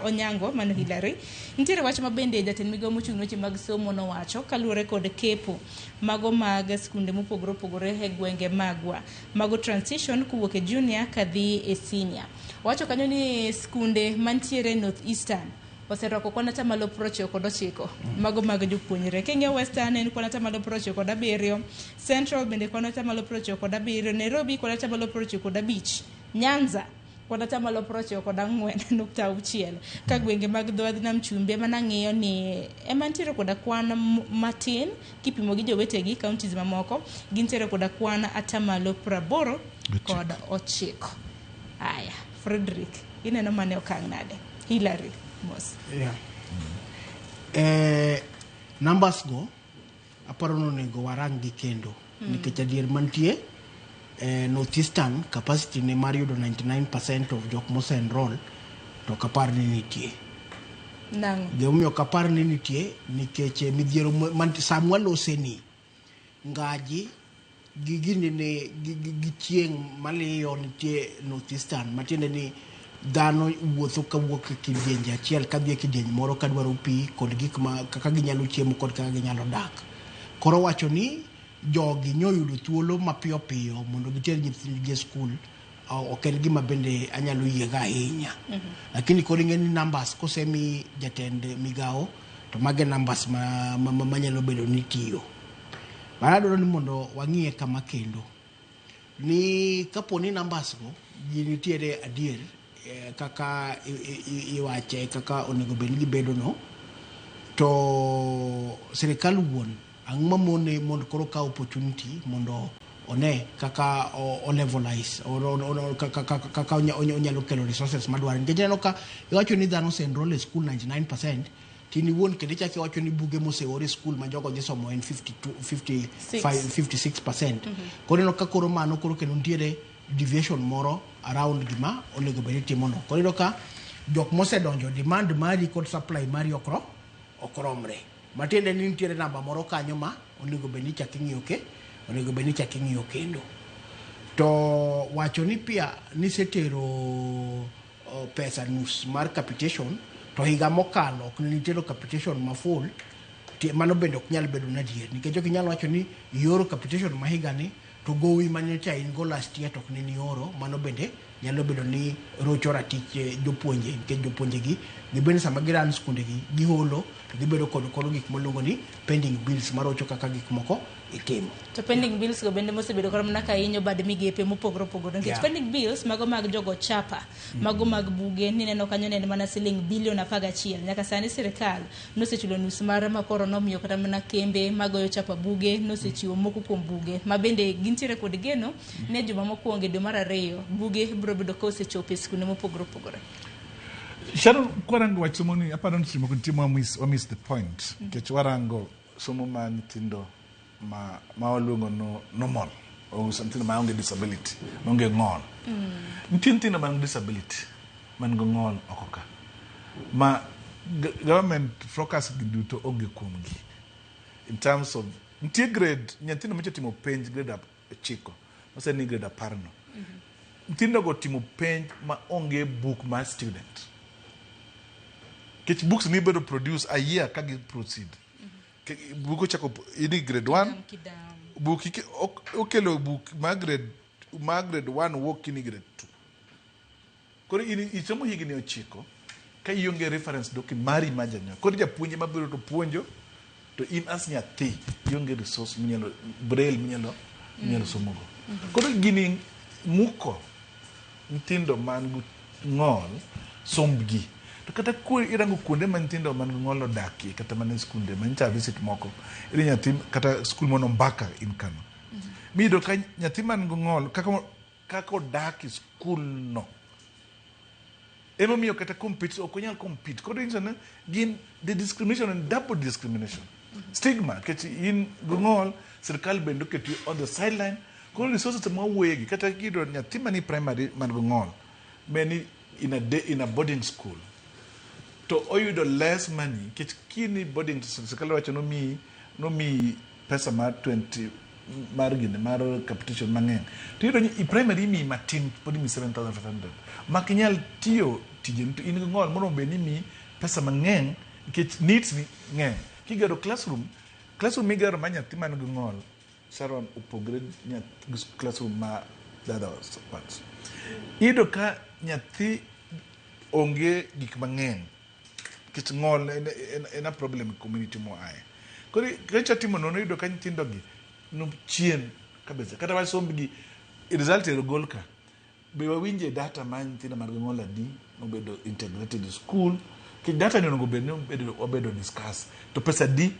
Onyango mano Hillary. Nitiere wach ma bende jatend migawo mochung' ne weche mag somo nowacho kaluwore kod kepo mago mag skunde mopogore opogore e gwenge magwa. Mago transition kowuok e junior kadhi e senior. Owacho kanyo ni skunde mantiere North Eastern oserwako kwan atamalo 99 mago mag jopuonjre. King'iyo Western en kwan atamalo 97, Central bende kwan atamalo 97, Nairobi kwan atamalo 95, Nyanza kwan atamalo 94.6. Ka gwenge mag dho wadh nam chumbi ema nang'iyo ni ema nitiere koda kwan matin kipimo gi jowetegi counties mamoko gintiere koda kwan atamalo 89. Aya, Frederick, ineno mane okang' nade? Hillary mos. Yeah. Numbers go aparo ni onego warang gi kendo nikech adier mantie Northeastern capacity ne mar yudo 99% of jok mose enroll to ok apar ni nitie. Nang'o? Gimomiyo ok apar ni nitie nikech midhiero samwa lose ni ngaji gi gini ne gi chieng' maliyo nitie Northeastern matiende ni dhano wuotho kawuok e kidienje achiel kadhi e kidieny moro kadwaro pi kod gik ma kaka ginyalo chiemo kod kaka ginyalo dak. Koro wacho ni jogi nyoyudo thuolo mapiyo piyo mondo giter nyithindgi e skul ok en gima bende anyalo yiego ahinya. Lakini koro ing'e ni numbers kosemi jatend migawo to mage numbers manyalo bedo ni tiyo. But adwaro ni mondo wang'iye kama kendo ni kapo ni numbers go ji nitiere adier kaka iwache kaka onego bed ni gibedo no to sirikal wuon ang'o mamone mondo koro kaw opportunity mondo one kaka o levelize kaka onyalo kelo resources madwarore nikech ineno ka iwacho ni dhano ose enroll e school 99% to in iwuon kendo ichako iwacho ni buge moseor e school ma jogo dhi somo en 52, 55, 56%. Koro ineno ka koro mano koro kendo nitiere deviation moro around gima onego bed ni itimono. Koro iyudo ka jok mosedonjo demand mari kod supply mari ok romre. Matiende ni nitiere namba moro kanyo ma onego bed ni ichako ing'iyo ke onego bed ni ichako ing'iyo kendo. To wacho ni pia nisetero pesa nus mar capitation To higa mokalo ok ne nitiere capitation ma full, mano bende ok nyal bedo na adier nikech ok inyal wacho ni ioro capitation ma higani to gowi manyocha in go last year to ok ne nioro. Mano bende nyalo bedo ni rocho ratich jopuonje nikech jopuonje gi gibende sama giran skunde gi giholo to gibedo kod koro gik miluongo ni pending bills marocho kaka gik moko itimo. To pending bills go bende mosebedo kata mana ka hinyo bad migepe mopogore opogore nikech pending bills mago mag jogo chapa, mago mag buge nineno kanyo ne en mana siling bilion 11. Nyaka sani sirikal nosechulo nus mare ma koro nomiyo kata mana kembe magoyo chapa buge nosechiwo moko kuom buge ma bende gintiere kod geno ne juma mokwongo e dwe mar ariyo buge biro bedo ka osechopo e skunde mopogore opogore. Sharon, kwarango wach somo ni, aparo ni seche moko nitie ma wa miss the point. Nikech warango somo ma nyithindo ma waluongo no normal, o nyithindo maonge disability, maonge ng'ol. Nitie nyithindo man gi disability, man gi ng'ol oko ka. Ma government focus gi duto onge kuomgi. In terms of, nitie grade, nyithindo mocha timo penj grade 9, mose ni grade 10 no. Nyithindo go timo penj ma onge book mar student. Nikech books ni bedo produce a year ka gi proceed. Buk ochako ini grade 1, buk okelo buk mar grade 1 wuok kini grade 2. Koro in isomo higni 9 ka ionge reference document mari ma janyuol. Koro japuonj ema biro to puonjo to in as nyathi ionge resource minyalo braille minyalo somogo. Koro gini muko nyithindo man gi ng'ol sombgi. To kata irango kuonde ma nyithindo man gi ng'ol odakie kata mana e skunde ma nyicha visit moko iyudo nyathi kata skul mono Mbaka in Kano. Miyudo ka nyathi man gi ng'ol kaka odak e skul no emomiyo kata compete ok onyal compete. Koro inyiso ni gin the discrimination and double discrimination stigma nikech in gi ng'ol, sirikal bende oketi on the sideline. Koro resources ma wawuoye gi kata kiyudo nyathi mani primary man gi ng'ol meni in a boarding school to oyudo less money nikech kini boarding sirikal wacho nomiyi pesa mar 20 mar gini mar capitation mang'eny to iyudo ni i primary imiyi matin, pod imiyi 7500 mak inyal tiyo tijeni to in gi ng'ol moromo bed ni imiyi pesa mang'eny nikech needs ni ng'eny. Kigero classroom migero ma nyathi man gi ng'ol, Sharon, opogre gi classroom ma the other ones. Iyudo ka nyathi onge gik mang'eny nikech ng'ol en a problem e community moaye. Koro kacha timo nono iyudo ka nyithindo gi no chien kabisa kata wach sombgi result ero gol ka be wawinje data mar nyithindo man gi ng'ol adi mobedo integrated e school nikech data ni onego bed ni wabedo discuss to pesa adi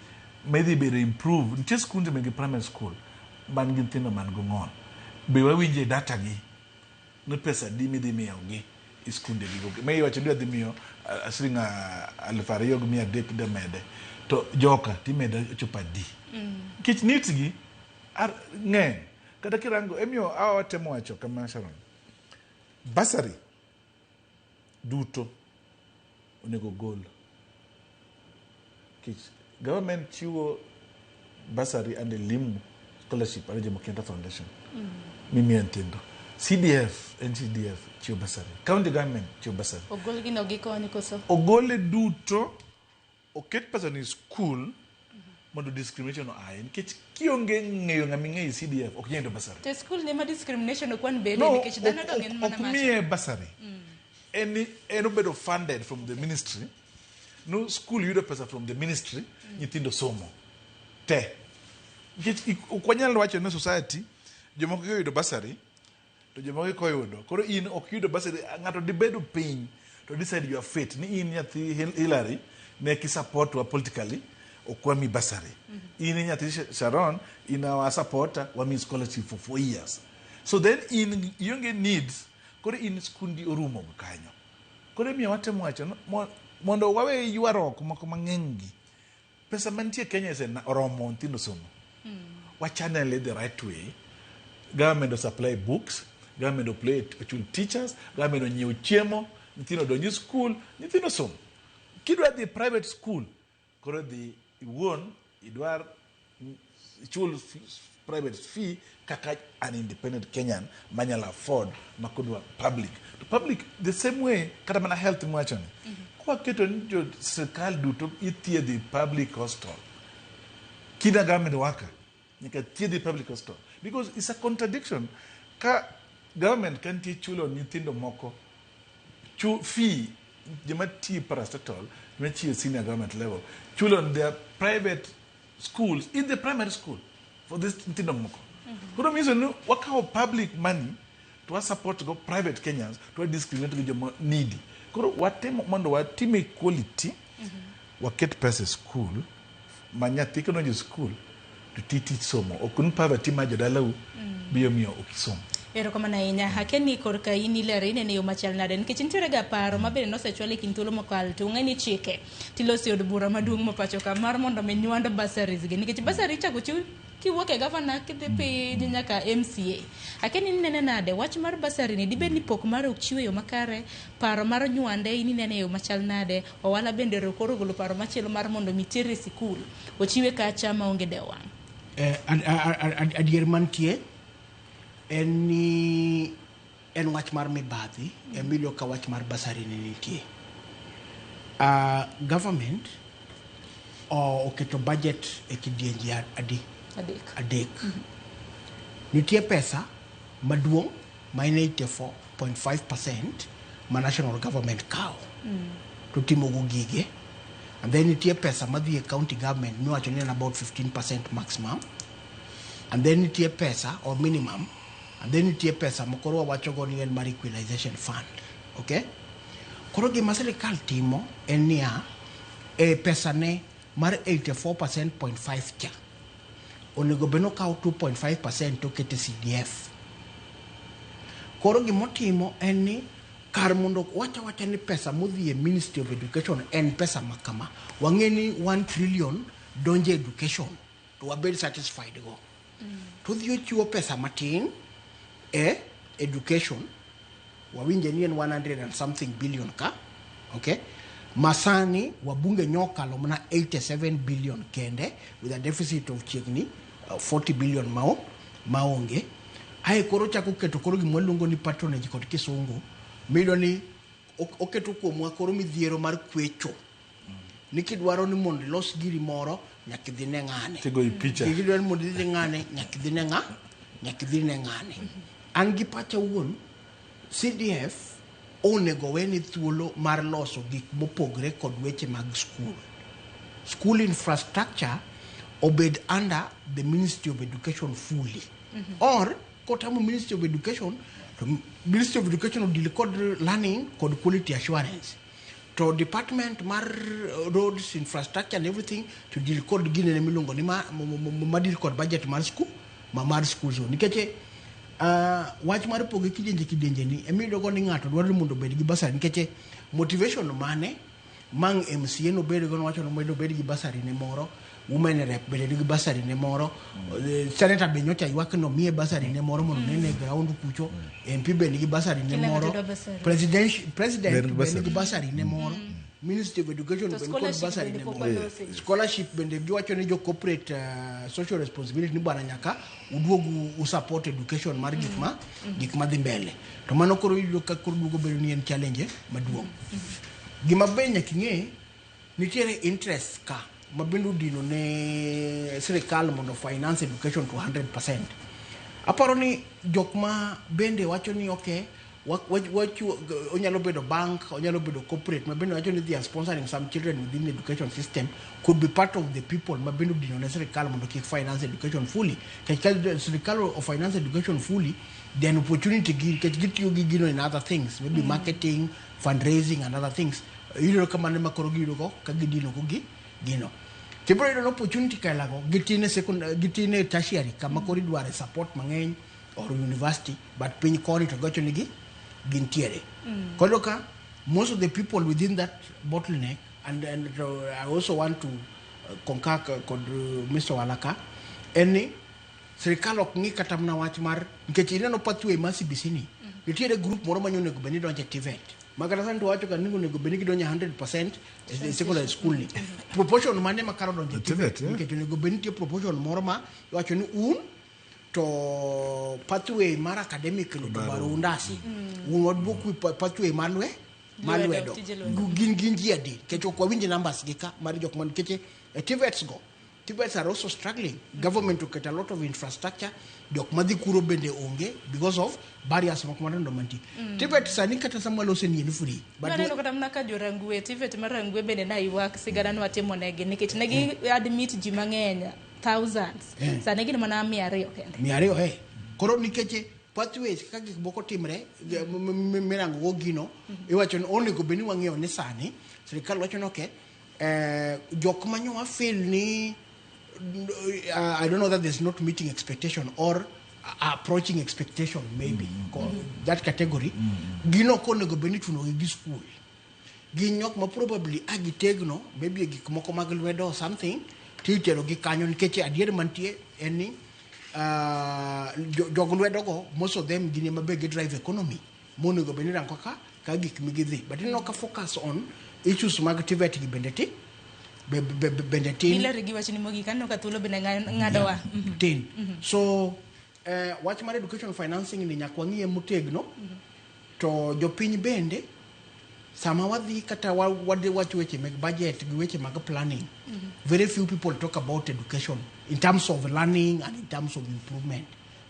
madhi bedo improve. Nitie skunde magi primary school man gi nyithindo man gi ng'ol, be wawinje data gi ni pesa adi midhi miyogi e skunde gigo ma iwacho ni adhi miyo siling 2,300 idwa mede to joka timedo chopo adi nikech needs gi ng'eny. Kata kirango emiyo awa watemo wacho kama, Sharon, bursary duto onego gol nikech government chiwo bursary and elimu scholarship ar Jomo Kenyatta Foundation mimiyo nyithindo, CDF, NCDF chiwo bursary, county government chiwo bursary. Ogol gino gikoni koso? Ogole duto, oket pesa ni school mondo discrimination oaye nikech kionge ng'eyo ng'ama ing'eyo e CDF ok inyal yudo bursary. To e skul ne ma discrimination ok wan bede No, nikech dhano dong en mana ok macho. Miye bursary en obedo funded from the ministry no school yudo pesa from the ministry, nyithindo somo te nikech ok wanyal wacho ne society jomoko koyudo bursary to jomoko koyudo. Koro in ok yudo bursary, ng'ato dibedo piny to decide your fate ni in nyathi Hillary ne kisupport wa politically ok wami bursary, in nyathi Sharon in our supporter wami scholarship for 4 years, so then in ionge needs. Koro in skundi orumo kanyo. Koro imiyo watemo wacho no, mondo wawe ywaruok moko mang'eny gi pesa mantie Kenya ese oromo nyithindo somo. Wa channel it the right way. Government supply books, government oplay ochul teachers, government onyiew chiemo, nyithindo odonj e school, nyithindo somo. Kidwa dhi private school, koro dhi iwuon idwar Ichul private fee kaka an independent Kenyan manyalo afford makodwa public. To public the same way, kata mana health miwachoni, kwaketo ni jo sirkal duto ithiedho e public hospital, kina government worker nyaka thiedhi e public hospital, because it's a contradiction ka government ka nitie chulo nyithindo moko fee, joma tiyo parastatal, joma tiyo senior government level chulo their private schools in the primary school for this nyithindo moko. Koro miso ni wakawo public money to wa support go private Kenyans, to wa discriminate gi joma needy. Koro watemo mondo watim equality, waket pesa e school ma nyathi kodonjo e school to ti tich somo, ok ni poverty ma jodalau biro miyo ok isom. Erokamano ahinya. Akia ni korka in ilero inene e yo machal nade, nikech nitiere ga paro ma bende nosechwal e kind thuolo mokalo, to ung'e ni chike tiloso e od bura maduong' ma pacho ka mar mondo mi nywand bursaries gi, nikech bursary ichako chiw kiwuok e gavana kidhi piny nyaka MCA. Akia ni inene nade wach mar bursary ni, dibed ni pok mare ok chiw e yo makare, paro mar nywande in inene e yo machal nade? Owala bende ero koro ogolo paro machielo mar mondo mi tere e sikul ochiwe kacha maonge dewo wang'. Adier mantie en ni en wach mar mibadhi emiyudo ka wach mar bursary ni nitie. Government oketo budget e kidienje adi? Adek. Adek. Nitie pesa maduong' ma en 84.5% ma national government kawo to timogo gige, and then nitie pesa madhi e county government miwacho ni en about 15% maximum, and then nitie pesa or minimum, and then nitie pesa ma koro wawacho go ni en mar equalization fund. Okay, koro gima sirikal timo en niya, e pesa ne mar 84.5 cha onego bed ni okawo 2.5% to okete CDF. Koro gimotimo en ni kar mondo wacha wacha ni pesa modhi e Ministry of Education en pesa ma kama, wang'e ni 1 trillion donjo e education to wabed satisfied go, to odhi ochiwo pesa matin e education, wawinje ni en 100 and something billion ka, okay, masani wabunge nyokalo mana 87 billion kende with a deficit of chiegni 40 billion mao maonge. Ae koro chako keto koro gima waluongo ni patronage kod kisungu miyudo ni oketo kuomwa koro midhiero mar kwecho ni kidwaro ni mondo ilos giri moro nyaka idhi ne ng'ane. Tigoyi picha. Kidwaro ni mondo idhi ne ng'ane nyaka idhi ne ng'a, nyaka idhi ne ng'ane. An gi pacha wuon, CDF onego weni thuolo mar loso gik mopogre kod weche mag school. School infrastructure obed under the Ministry of Education fully, or kotamo Ministry of Education to Ministry of Education odil kod learning kod quality assurance, to department mar roads, infrastructure and everything to deal kod ginene miluongo ni ma deal kod budget mar school, ma mar school zone, nikech wach mar poge kidienje kidienje ni emiyudo go ni ng'ato dwaro ni mondo obed gi bursary, nikech motivation mane mang MCA nobed go nowacho ni mondo obed gi bursary ne moro, women rep bende nigi bursary ne moro, senator be nyocha ywak ni omiye bursary ne moro mondo nene e ground kucho, MP be nigi bursary ne Kila ng'ato moro, dwa bursary. President Be nigi be bursary. nigi bursary ne moro, Ministry of Education To be nikod scholarship bursary bende ne pok moro. walosi. Scholarship bende giwacho ni jo corporate social responsibility ni bwana nyaka uduog u support education mar gik ma gik madhi mbele, to mano koro iyudo ka koro duogo bedo ni en challenge maduong'. Gima be nyaka ing'e, nitiere interest ka ma bende odino ne sirikal mondo finance education to 100%. Aparo ni jok ma bende wacho ni okay, onyalo bedo bank, onyalo bedo corporate ma bende wacho ni they are sponsoring some children within the education system could be part of the people ma bende odino ne sirikal mondo kik finance education fully, nikech ka sirikal o finance education fully, then opportunity gi nikech gitiyo gi gino in other things, maybe marketing, fundraising and other things. Iyudo ka mano ema koro giyudo go ka gidino go gi gino. Tibiro yudo ni opportunity kailago gitin e secondary, gitin e tertiary kama koro idware support mang'eny or university, but piny koni to gocho nigi gintiere. Koro ka most of the people within that bottleneck and I also want to concur kod Mr. Walaka en ni sirikal ok ng'i kata mana wach mar, nikech ineno pathway mar CBC ni nitiere group moro ma onego bed ni donjo e TVET. Makata sani to wacho ka ni onego bed ni gidonjo 100% e secondary school ni. Proportion mane ma karo donjo e TVET, TVET? yeah. Nikech onego bed ni nitie proportion moro ma iwacho ni un to pathway mar academic ni to baro undasi. Un wadwok wi pathway mar lwe mar Lwedo, lwedo. tije lwedo. Gin ji adi? Nikech ok wawinj numbers gi ka mar jok man nikech e TVETs go TVETs are also struggling. Government oketo a lot of infrastructure. Jok madhi kuro bende onge because of barriers moko matindo mantie. TVET sani kata sama walose ni en free. But Naneno kata mana ka jo Rangwe, TVET mar Rangwe bende naywak sigana nwatimo negi nikech negi admit ji mang'eny thousands. Sani gin mana 200 kende. 200 eh. Koro nikech pathways kaka gik moko timre mirango go gino iwacho ni onego bed ni wang'eyo ni sani sirikal wacho ni okay jok manyo fail ni I don't know that there's not meeting expectation or approaching expectation maybe that category gino ok onego bed ni chuno gi gi school gin jok ma probably a gitegno maybe e gik moko mag lwedo or something titero gi kanyo nikech adier mantie en ni jog lwedo go most of them gin ema be gi drive economy monego bed ni rango ka gik migidhi but ineno ka focus on issues mag TVET gi bende ti bende tin Ileri gi wachni mogik aneno ka thuolo bende ng'adowa. Tin so wach mar education financing ni nyaka wang'iye motegno to jopiny bende sama wadhi kata wadhi wacho weche mag budget gi weche mag planning very few people talk about education in terms of learning and in terms of improvement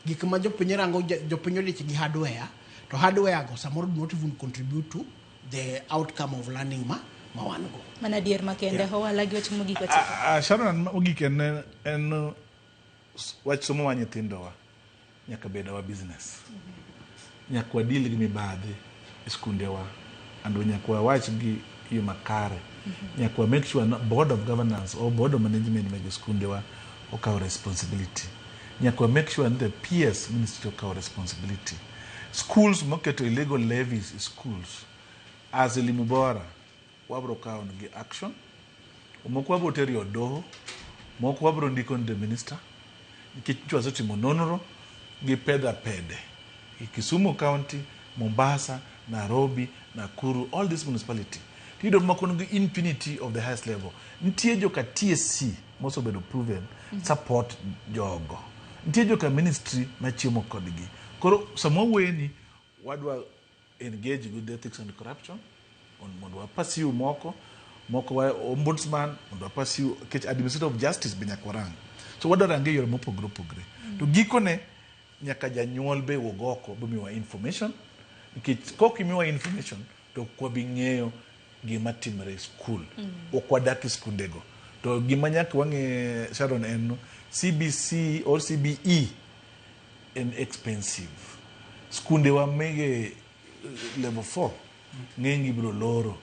gik ma jopiny rango jopiny odich gi hardware to hardware go samoro do not even contribute to the outcome of learning ma wan go. Mana adier makende. Ohala gi wach mogik watieko. Sharon, mogik en wach somo mar nyithindowa nyaka bed our business. Nyaka wadil gi mibadhi e skundewa and nyaka wawach gi yo makare. Nyaka wa make sure na board of governance or board of management mag skundewa okawo responsibility. Nyaka wa make sure ni the PS ministry okawo responsibility. Schools moketo illegal levies e schools as Elimu Bora wabro kawo negi action. Moko wabro tero e od doho, moko wabro ndiko ne the minister nikech nyocha wasetimo nonro gi pedha pede e Kisumu County, Mombasa, Nairobi, Nakuru, all these municipality. Tiyudo moko nigi impunity of the highest level. Nitie joka TSC mosebedo proven support jogo. Nitie joka ministry machiemo kodgi. Koro sama wawuoyeni wadwa engage with ethics and corruption mondo wa pursue moko moko wa ombudsman mondo wa pursue nikech administrative of justice be nyaka warang. So wadwa range e yore mopogore opogore. To gikone nyaka janyuol be wuog oko bimiwa information nikech kok imiwa information to ok wabi ng'eyo gima timre e skul. Ok wadak e skundego. To gima nyaka wang'e Sharon en CBC or CBE en expensive. Skundewa mege level 4 ng'eny gi biro loro.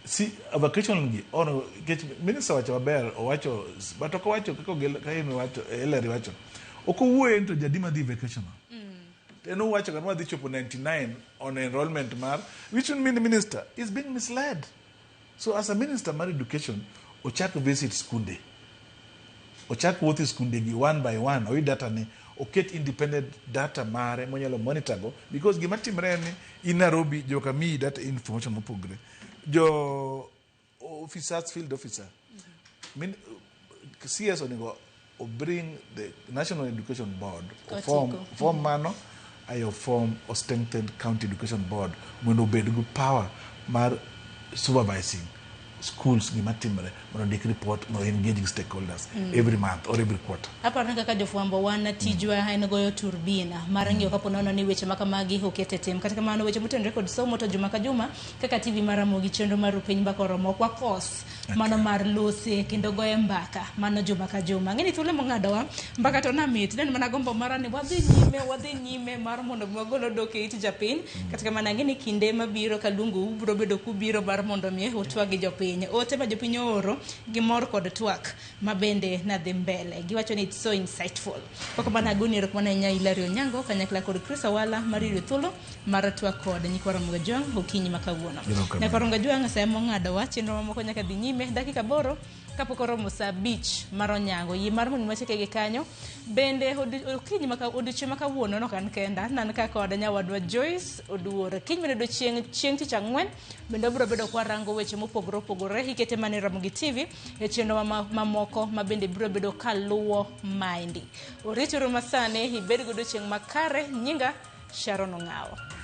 Si vocational gi ono nikech minister wacho maber owacho but ok owacho kaka ka wacho Hillary wacho. Ok owuoye ni to jadi madhi vocational. En owacho kama wadhi chopo 99 on enrollment mar which mean the minister is being misled. So as a minister mar education ochak visit skunde. Ochak wuotho e skunde gi one by one oyud data ne oket independent data mare monyalo monitor go because gima timre en ni in Nairobi joka miyi data information mopogre jo officers field officer CS onego bring the National Education Board Kotiko. form mano ayo form o strengthened county education board mondo obed gi power mar supervising schools gima timre mondo ondik report mondo engage gi stakeholders every month or every quarter. Aparo ni kaka jofwambo wan tijwa en goyo turbina mar ng'iyo kapo nono ni weche makamagi oket e tim. Kata kamano weche motenore kod somo to juma ka juma kaka TV mar Ramogi chenro mar Piny Mbaka oromo ok wakos mano mar lose kendo goye mbaka mano juma ka juma. Ang'e ni thuolo mong'adowa mbaka to namit nen mana gombo mara ni wadhi nyime mar mondo mi wagol odok e it japiny. Kata kamano ang'e ni kinde mabiro kaluongou biro bedo kubiro mar mondo mi utwag gi jopiny. Ote ma jopiny ooro gi mor kod twak ma bende nadhi mbele. Giwacho ni it's so insightful. Koko mana agoni erokamano ahinya Hilary Onyango kanyakla kod Chris Awala mar yudo thuolo mar twak kod nyikwa Ramogi Ajwang' okinyi ma kawuono. Erokamano. Nyakwa Ramogi Ajwang' sa mong'adowa chenro mamoko nyaka dhi nyime dakika 8. kapok oromo saa 5 mar onyango. Yie mar mondo wachike gi kanyo. Bende okinyi maka odiochieng' ma kawuono nok an kenda, nan ka kod nyawadwa Joyce Oduor. Kiny bende odiochieng' chieng' tich ang'wen bende wabiro bedo kwarango weche mopogore opogore ikete mana e Ramogi TV e chenro mamoko ma bende biro bedo kaluwo maendi. Orituru masani ibed gi odiochieng' makare. Nyinga Sharon Ong'awo.